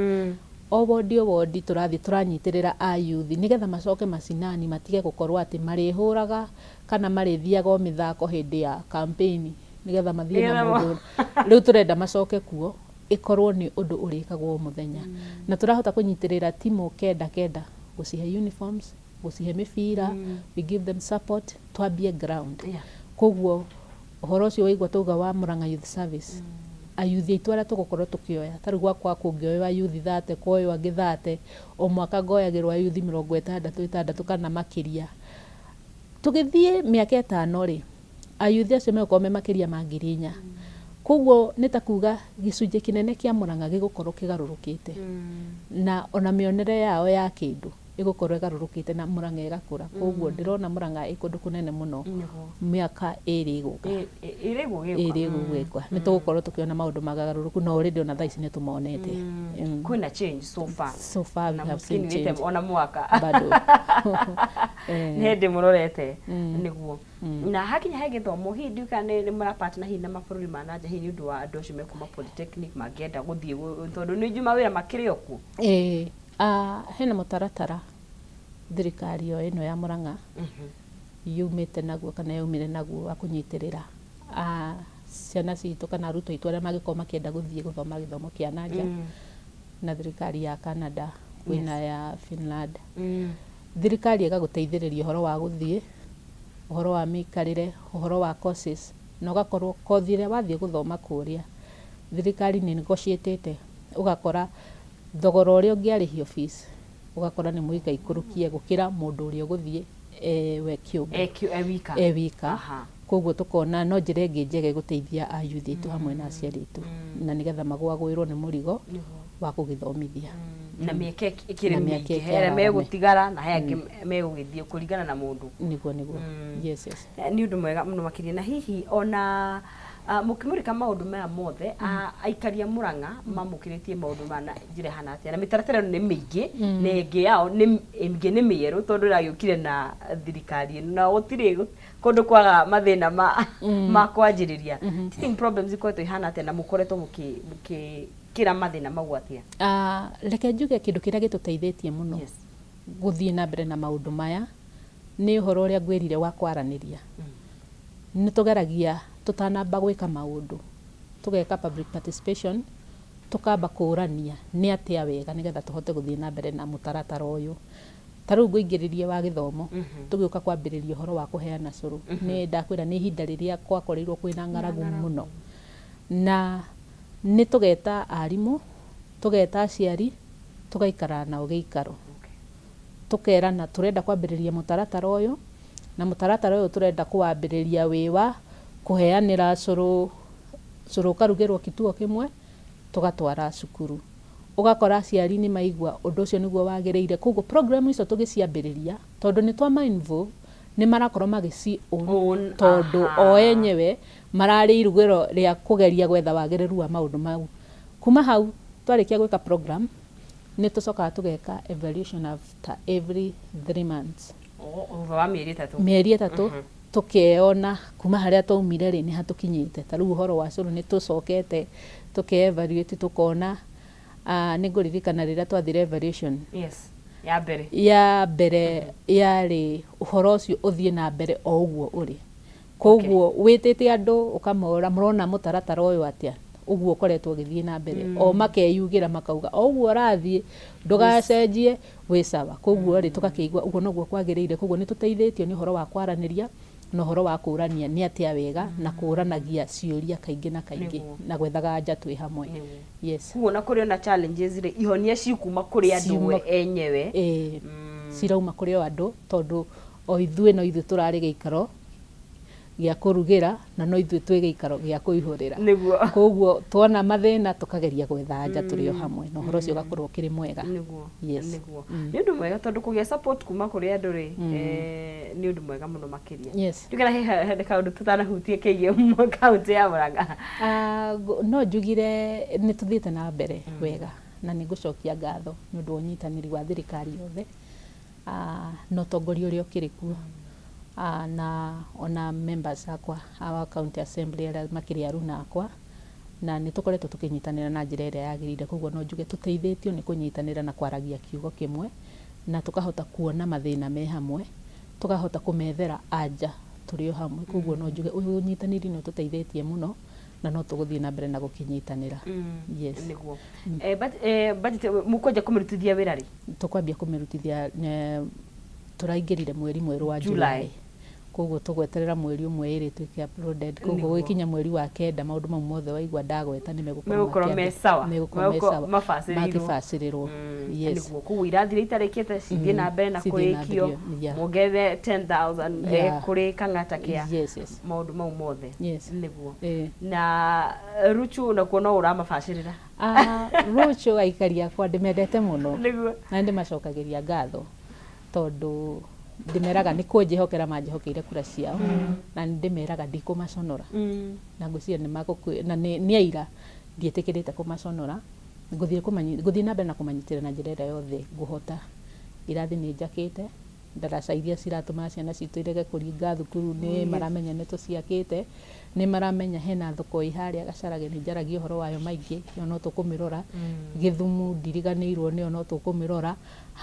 Speaker 1: O wondi o wondi tũrathiĩ tũranyitĩrĩra ayuthi nĩgetha macoke macinani matige gũkorwo atĩ marĩhũraga kana marĩthiaga o mĩthako hĩndĩ ya campaign nĩgetha mathiĩ na mũndũ. Rĩu tũrenda macoke kuo ĩkorwo nĩ ũndũ ũrĩkagwo o mũthenya. Na tũrahota kũnyitĩrĩra timũ kenda kenda, gũcihe uniforms, gũcihe mĩbira, we give them support, twambie ground. Koguo ũhoro ũcio waigua twauga wa Murang'a Youth Service, ayuthi aitũ arĩa tũgũkorwo tũkĩoya, ta rĩu gwakwa kũngĩoywo ayuthi 30, kwoywo angĩ 30, o mwaka ngoyagĩrwo ayuthi 60 60 kana makĩria. Tũgĩthiĩ mĩaka 5 rĩ, ayuthi acio megũkorwo me makĩria ma 4,000. Koguo nĩ ta kuga gĩcunjĩ kĩnene kĩa Murang'a gĩgũkorwo kĩgarũrũkĩte. Na ona mĩonere yao ya kĩndũ ĩgũkorwo ĩgarũrũkĩte na Murang'a ĩgakũra. Koguo ndĩrona Murang'a ĩ kũndũ kũnene mũno mĩaka 2 ĩgũka.
Speaker 2: 2
Speaker 1: ĩgũgĩũka. Nĩ tũgũkorwo tũkĩona maũndũ magarũrũku na already ona thaa ici nĩ tũmonete.
Speaker 2: Kwĩna change so far.
Speaker 1: So far we have seen change.
Speaker 2: Ona mwaka.
Speaker 1: Bado.
Speaker 2: Nĩ hĩndĩ mũrorete. Nĩguo. Na hakinya he gĩthomo hihi ndiũĩ kana nĩ mũra partner hihi na mabũrũri ma nanja hihi nĩ ũndũ wa andũ acio mekuma polytechnic mangĩenda gũthiĩ tondũ nĩ njũĩ mawĩra makĩrĩ o kuo.
Speaker 1: Ĩĩ, hena mũtaratara thirikari o ĩno ya Murang'a yumĩte naguo kana yaumire naguo wa kũnyitĩrĩra ciana citũ kana arutwo aitũ arĩa mangĩkorwo makĩenda gũthiĩ gũthoma gĩthomo kĩa nanja na thirikari ya Canada, kwĩna ya Finland. Thirikari ĩgagũteithĩrĩria ũhoro wa gũthiĩ, ũhoro wa mĩikarĩre, ũhoro wa courses, na ũgakorwo kothi ĩrĩa wathiĩ gũthoma kũrĩa, thirikari nĩ negotiatĩte ũgakora thogora ũrĩa ũngĩarĩhio fees, ũgakora nĩ mũikaikũrũkie gũkĩra mũndũ ũrĩa ũgũthiĩ we kĩũmbe.
Speaker 2: E wika.
Speaker 1: E wika. Koguo tũkona no njĩra ĩngĩ njega ĩgũteithia ayuthi aitũ hamwe na aciari aitũ, na nĩgetha magũagũĩrwo nĩ mũrigo wa kũgĩthomithia.
Speaker 2: Na mĩeke ĩkĩrĩ mĩingĩ, he arĩa megũtigara na he angĩ megũgĩthiĩ kũringana na mũndũ.
Speaker 1: Nĩguo nĩguo. Yes yes.
Speaker 2: Nĩ ũndũ mwega mũno makĩria. Na hihi ona mũkĩmũrĩka maũndũ maya mothe, aikari a Murang'a mamũkĩrĩtie maũndũ maya na njĩra ĩhana atĩa? Na mĩtaratara ĩno nĩ mĩingĩ, na ĩngĩ yao nĩ ĩngĩ nĩ mĩerũ tondũ ĩragĩũkire na thirikari ĩno, na gũtirĩ kũndũ kwaga mathĩna ma kwanjĩrĩria. Teething problems ikoretwo ihana atĩa na mũkoretwo mũgĩkĩra mathĩna mau atĩa?
Speaker 1: Reke njuge kĩndũ kĩrĩa gĩtũteithĩtie mũno gũthiĩ na mbere na maũndũ maya nĩ ũhoro ũrĩa ngwĩrire wa kwaranĩria. Nĩ tũgeragia tũtanamba gwĩka maũndũ, tũgeka public participation, tũkamba kũrania nĩ atĩa wega nĩgetha tũhote gũthiĩ na mbere na mũtaratara ũyũ. Ta rĩu ngũingĩrĩrie wa gĩthomo, tũgĩũka kwambĩrĩria ũhoro wa kũheana cũrũ. Nĩ ndakwĩra nĩ ihinda rĩrĩa gwakorirwo kwĩna ng'aragu mũno. Na nĩ tũgeta arimũ, tũgeta aciari, tũgaikara nao gĩikaro. Tũkerana tũrenda kwambĩrĩria mũtaratara ũyũ, na mũtaratara ũyũ tũrenda kũwambĩrĩria wĩ wa kũheanĩra cũrũ, cũrũ ũkarugĩrwo kituo kĩmwe, tũgatwara cukuru. Ũgakora aciari nĩ maigua ũndũ ũcio nĩguo wagĩrĩire. Koguo program icio tũgĩciambĩrĩria, tondũ nĩ twa ma involve, nĩ marakorwo magĩci own, tondũ o enyewe mararĩ irugĩro rĩa kũgeria gwetha wagĩrĩru wa maũndũ mau. Kuma hau twarĩkia gwĩka program, nĩ tũcokaga tũgeka evaluation after every 3 months.
Speaker 2: Thutha wa mĩeri 3.
Speaker 1: Mĩeri 3 tũkeona kuma harĩa twaumire rĩ nĩ hatũkinyĩte. Ta rĩu ũhoro wa cũrũ nĩ tũcokete tũke evaluate tũkona, nĩ ngũririkana rĩrĩa twathire evaluation.
Speaker 2: Ya mbere.
Speaker 1: Ya mbere yarĩ ũhoro ũcio ũthiĩ na mbere o ũguo ũrĩ. Koguo wĩtĩte andũ ũkamora mũrona mũtaratara ũyũ atĩa, ũguo ũkoretwo ũgĩthiĩ na mbere. O makeyugĩra makauga o ũguo ũrathiĩ ndũgacenjie wĩ sawa. Koguo rĩ tũgakĩigua ũguo noguo kwagĩrĩire. Koguo nĩ tũteithĩtio nĩ ũhoro wa kwaranĩria na ũhoro wa kũrania nĩ atĩa wega na kũranagia ciũria kaingĩ na kaingĩ na gwethaga anja twĩ hamwe. Yes.
Speaker 2: Koguo ona kũrĩ ona challenges rĩ, ihonia cikuma kũrĩ andũ enyewe.
Speaker 1: Ĩĩ, cirauma kũrĩ o andũ tondũ o ithuĩ no ithuĩ tũrarĩ gĩikaro gĩa kũrugĩra na no ithuĩ twĩ gĩikaro gĩa kũihũrĩra.
Speaker 2: Nĩguo.
Speaker 1: Koguo tuona mathĩna tũkageria gwetha anja tũrĩ o hamwe na ũhoro ũcio ũgakorwo ũkĩrĩ mwega.
Speaker 2: Nĩguo.
Speaker 1: Yes.
Speaker 2: Nĩguo. Nĩ ũndũ mwega tondũ kũgĩa support kuma kũrĩ andũ rĩ, nĩ ũndũ mwega mũno makĩria.
Speaker 1: Yes.
Speaker 2: Ndiũĩ kana he kaũndũ tũtanahutie kegiĩ kaũntĩ ya Murang'a.
Speaker 1: No njugire nĩ tũthiĩte na mbere wega na nĩ ngũcokia ngatho nĩ ũndũ wa ũnyitanĩri wa thirikari yothe na ũtongoria ũrĩa ũkĩrĩ kuo na ona members akwa a county assembly arĩa makĩrĩ aruna akwa, na nĩ tũkoretwo tũkĩnyitanĩra na njĩra ĩrĩa yagĩrĩire. Koguo no njuge tũteithĩtio nĩ kũnyitanĩra na kwaragia kiugo kĩmwe na tũkahota kuona mathĩna me hamwe, tũkahota kũmethera anja tũrĩ o hamwe. Koguo no njuge ũnyitanĩri nĩ ũtũteithĩtie mũno na no tũgũthiĩ na mbere na gũkĩnyitanĩra. Yes.
Speaker 2: Nĩguo. Budget mũkwanjia kũmĩrutithia wĩra rĩ?
Speaker 1: Tũkwambia kũmĩrutithia tũraingĩrire mweri mwerũ wa July. Koguo tũgweterera mweri ũmwe ĩrĩ ĩtuĩke uploaded. Koguo gũgĩkinya mweri wa kenda maũndũ mau mothe waigua ndagweta nĩ
Speaker 2: megũkorwo me sawa.
Speaker 1: Megũkorwo me sawa. Makĩbacĩrĩrwo.
Speaker 2: Yes. Nĩguo. Koguo irathi iria itarĩkĩte cithiĩ na mbere na kũrĩkio, muongerere 10,000 kũrĩ Kang'ata Care.
Speaker 1: Yes, yes.
Speaker 2: Maũndũ mau mothe.
Speaker 1: Yes.
Speaker 2: Nĩguo. Na Ruchu nakuo no ũramabacĩrĩra?
Speaker 1: Ruchu aikari akwa ndĩmendete mũno.
Speaker 2: Nĩguo.
Speaker 1: Na nĩndĩmacokagĩria ngatho tondũ ndĩmeraga nĩ kũnjĩhokera manjĩhokeire kura ciao na nĩndĩmeraga ndikũmaconora. Na ngwĩciria nĩ na nĩ aira ndiĩtĩkĩrĩte kũmaconora. Ngũthiĩ na mbere na kũmanyitĩrĩra na njĩra ĩrĩa yothe ngũhota. Irathi nĩ njakĩte, ndaraca iria ciratũmaga ciana citũ irege kũringa thukuru nĩ maramenya nĩ tũciakĩte, nĩ maramenya hena thoko ĩ harĩa Gacharage nĩ njaragia ũhoro wayo maingĩ, ĩyo no tũkũmĩrora. Gĩthumu ndiriganĩirwo nĩyo no tũkũmĩrora.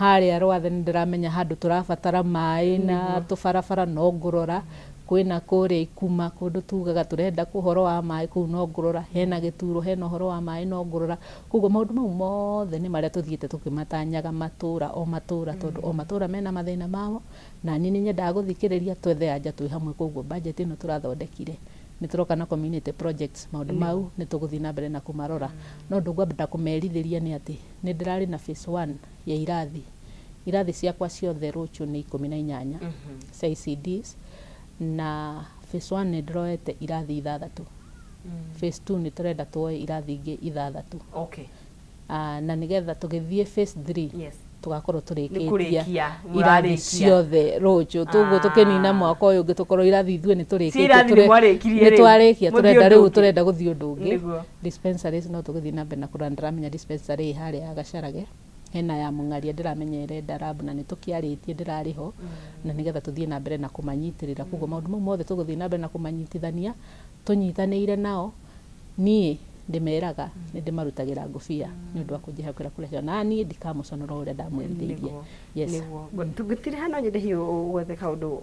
Speaker 1: Harĩa Rwathe nĩ ndĩramenya handũ tũrabatara maĩ na tũbarabara no ngũrora. Kwĩna kũrĩa Ikuma kũndũ tugaga tũrenda ũhoro wa maĩ kũu no ngũrora. Hena Gĩturo hena ũhoro wa maĩ no ngũrora. Koguo maũndũ mau mothe nĩ marĩa tũthiĩte tũkĩmatanyaga matũra o matũra tondũ o matũra mena mathĩna mao na niĩ nĩ nyendaga gũthikĩrĩria twethe anja twĩ hamwe. Koguo budget ĩno tũrathondekire nĩ tũroka na community projects maũndũ mau nĩ tũgũthiĩ na mbere na kũmarora. No ũndũ ngwenda kũmerithĩria nĩ atĩ nĩ ndĩrarĩ na phase one ya irathi. Irathi ciakwa ciothe rũciũ nĩ 18 cia ECDs na phase one nĩ ndĩroete irathi ithathatũ. Phase two nĩ tũrenda tuoe irathi ingĩ ithathatũ. Na nĩgetha tũgĩthiĩ phase three tũgakorwo tũrĩkĩtie irathi ciothe rũciũ. Tũguo tũkĩnina mwaka ũyũ ũngĩ tũkorwo irathi ithuĩ nĩ tũrĩkĩtie. Nĩ twarĩkia tũrenda rĩu tũrenda gũthiĩ ũndũ ũngĩ. Dispensaries no tũgũthiĩ na mbere na kũrora, ndĩramenya dispensary ĩ harĩa ya Gacharage, hena ya Mũng'aria ndĩramenya ĩrenda lab na nĩ tũkĩarĩtie ndĩrarĩ ho na nĩgetha tũthiĩ na mbere na kũmanyitĩrĩra. Koguo maũndũ mau mothe tũgũthiĩ na mbere na kũmanyitithania tũnyitanĩire nao. Niĩ ndĩmeraga nĩ ndĩmarutagĩra ngũbia nĩ ũndũ wa kũnjĩhokera kura ciao na niĩ ndikamũconora ũrĩa ndamwĩrithĩirie. Yes.
Speaker 2: Tũngĩtiriha no nyende hihi ũgwethe kaũndũ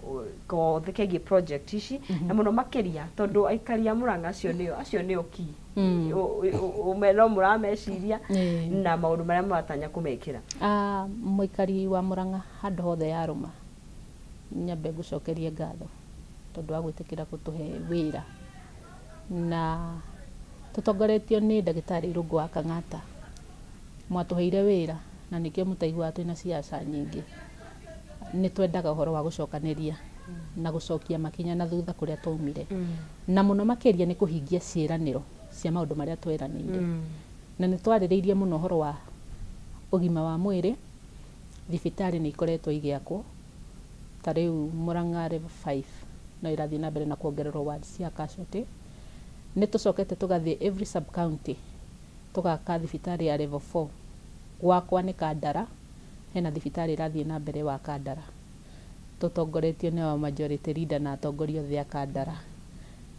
Speaker 2: gothe kegiĩ project ici na mũno makĩria tondũ aikari a Murang'a acio nĩo acio nĩo key. No mũrameciria na maũndũ marĩa mũratanya kũmekĩra.
Speaker 1: Mũikari wa Murang'a handũ hothe yarũma nyambe ngũcokerie ngatho tondũ wa gwĩtĩkĩra gũtũhe wĩra na tũtongoretio nĩ ndagĩtarĩ Irũngũ wa Kang'ata. Mwatũheire wĩra na nĩkĩo mũtaiguaga twĩna ciaca nyingĩ. Nĩ twendaga ũhoro wa gũcokanĩria na gũcokia makinya na thutha kũrĩa twaumire. Na mũno makĩria nĩ kũhingia ciĩranĩro cia maũndũ marĩa tweranĩire. Na nĩ twarĩrĩirie mũno ũhoro wa ũgima wa mwĩrĩ, thibitarĩ nĩ ikoretwo igĩakwo, ta rĩu Murang'a level 5 no ĩrathiĩ na mbere na kuongererwo wards cia casualty. Nĩ tũcokete tũgathiĩ every sub county tũgaka thibitarĩ ya level 4. Gwakwa nĩ Kandara, hena thibitarĩ ĩrathiĩ na mbere wa Kandara. Tũtongoretio nĩ our majority leader na atongoria othe a Kandara.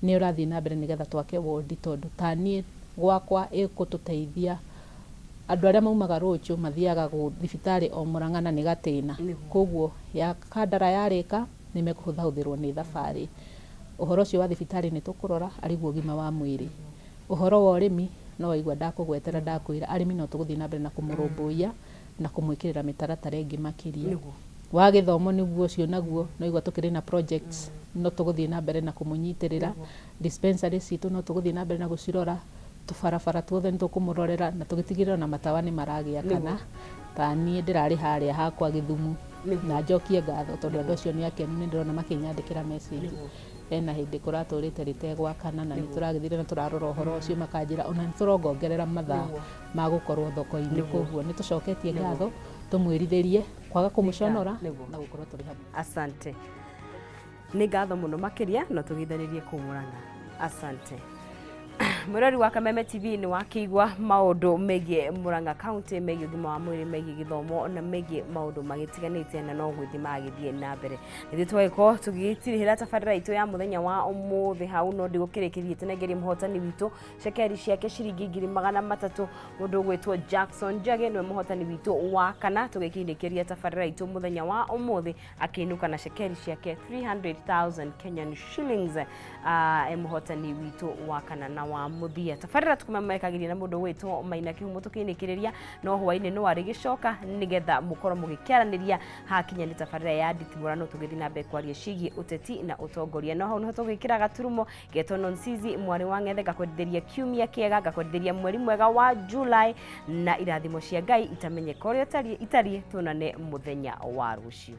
Speaker 1: Nĩ ũrathiĩ na mbere nĩgetha twake wondi tondũ ta niĩ gwakwa ĩgũtũteithia Andũ arĩa maumaga Rũnjũ mathiaga thibitarĩ o Murang'a na nĩ Gatĩna. Koguo ya Kandara yarĩka nĩ mekũhũthahũthĩrwo nĩ thabarĩ. Ũhoro ũcio wa thibitarĩ nĩ tũkũrora arĩ guo ũgima wa mwĩrĩ. Ũhoro wa ũrĩmi no waigua ndakũgwetera ndakwĩra arĩmi no tũgũthiĩ na mbere na kũmũrũmbũiya na kũmwĩkĩrĩra mĩtaratara ĩngĩ makĩria. Wa gĩthomo nĩguo ũcio naguo no waigua tũkĩrĩ na projects no tũgũthiĩ na mbere na kũmũnyitĩrĩra. Dispensaries citũ no tũgũthiĩ na mbere na gũcirora. Tũbarabara tuothe nĩ tũkũmũrorera na tũgĩtigĩrĩre ona matawa nĩ maragĩakana. Ta niĩ ndĩrarĩ harĩa hakwa Gĩthumu na njokie ngatho tondũ andũ acio nĩ akenu nĩ ndĩrona makĩnyandĩkĩra message. Hena hĩndĩ kũratũrĩte rĩtegwakana na nĩ tũragĩthire na tũrarora ũhoro ũcio makanjĩra ona nĩ tũrongongerera mathaa ma gũkorwo thoko-inĩ. Koguo nĩ tũcoketie ngatho tũmwĩrirĩrie kwaga kũmũconora na gũkorwo tũrĩ hamwe.
Speaker 2: Asante. Nĩ ngatho mũno makĩria na tũgeithanĩrie kũu Murang'a. Asante. Mwĩrori wa Kameme TV nĩ wakĩigua maũndũ megiĩ Murang'a County, megiĩ ũgima wa mwĩrĩ, megiĩ gĩthomo na megiĩ maũndũ magĩtiganĩte na no gwĩthiĩ magĩthiĩ na mbere. Ithuĩ twagĩkorwo tũgĩtirihĩra tabarĩra itũ ya mũthenya wa ũmũthĩ hau, no ndigũkĩrĩkĩria tũnengerie mũhotani witũ cekeri ciake ciringi 300,000. Mũndũ ũgwĩtwo Jackson Njage nĩwe mũhotani witũ wa kana tũgĩkĩinĩkĩria tabarĩra itũ mũthenya wa ũmũthĩ, akĩinũka na cekeri ciake 300,000 Kenyan shillings. E mũhotani witũ wa kana na wa mũthia. Tabarĩra tũkũmemekagĩria na mũndũ ũgwĩtwo Maina Kĩhumo tũkĩinĩkĩrĩria, no hwaĩ-inĩ no arĩgĩcoka nĩgetha mũkorwo mũgĩkĩaranĩria hakinya nĩ tabarĩra ya nditimũrano tũgĩthiĩ na mbere kwaria ciĩgiĩ ũteti na ũtongoria. No hau nĩho tũgwĩkĩra gaturumo getwo Nonsizi mwarĩ wa Ng'ethe, ngakwendithĩria kiumia kĩega, ngakwendithĩria mweri mwega wa July na irathimo cia Ngai itamenyeka ũrĩa itariĩ. Tuonane mũthenya wa rũciũ.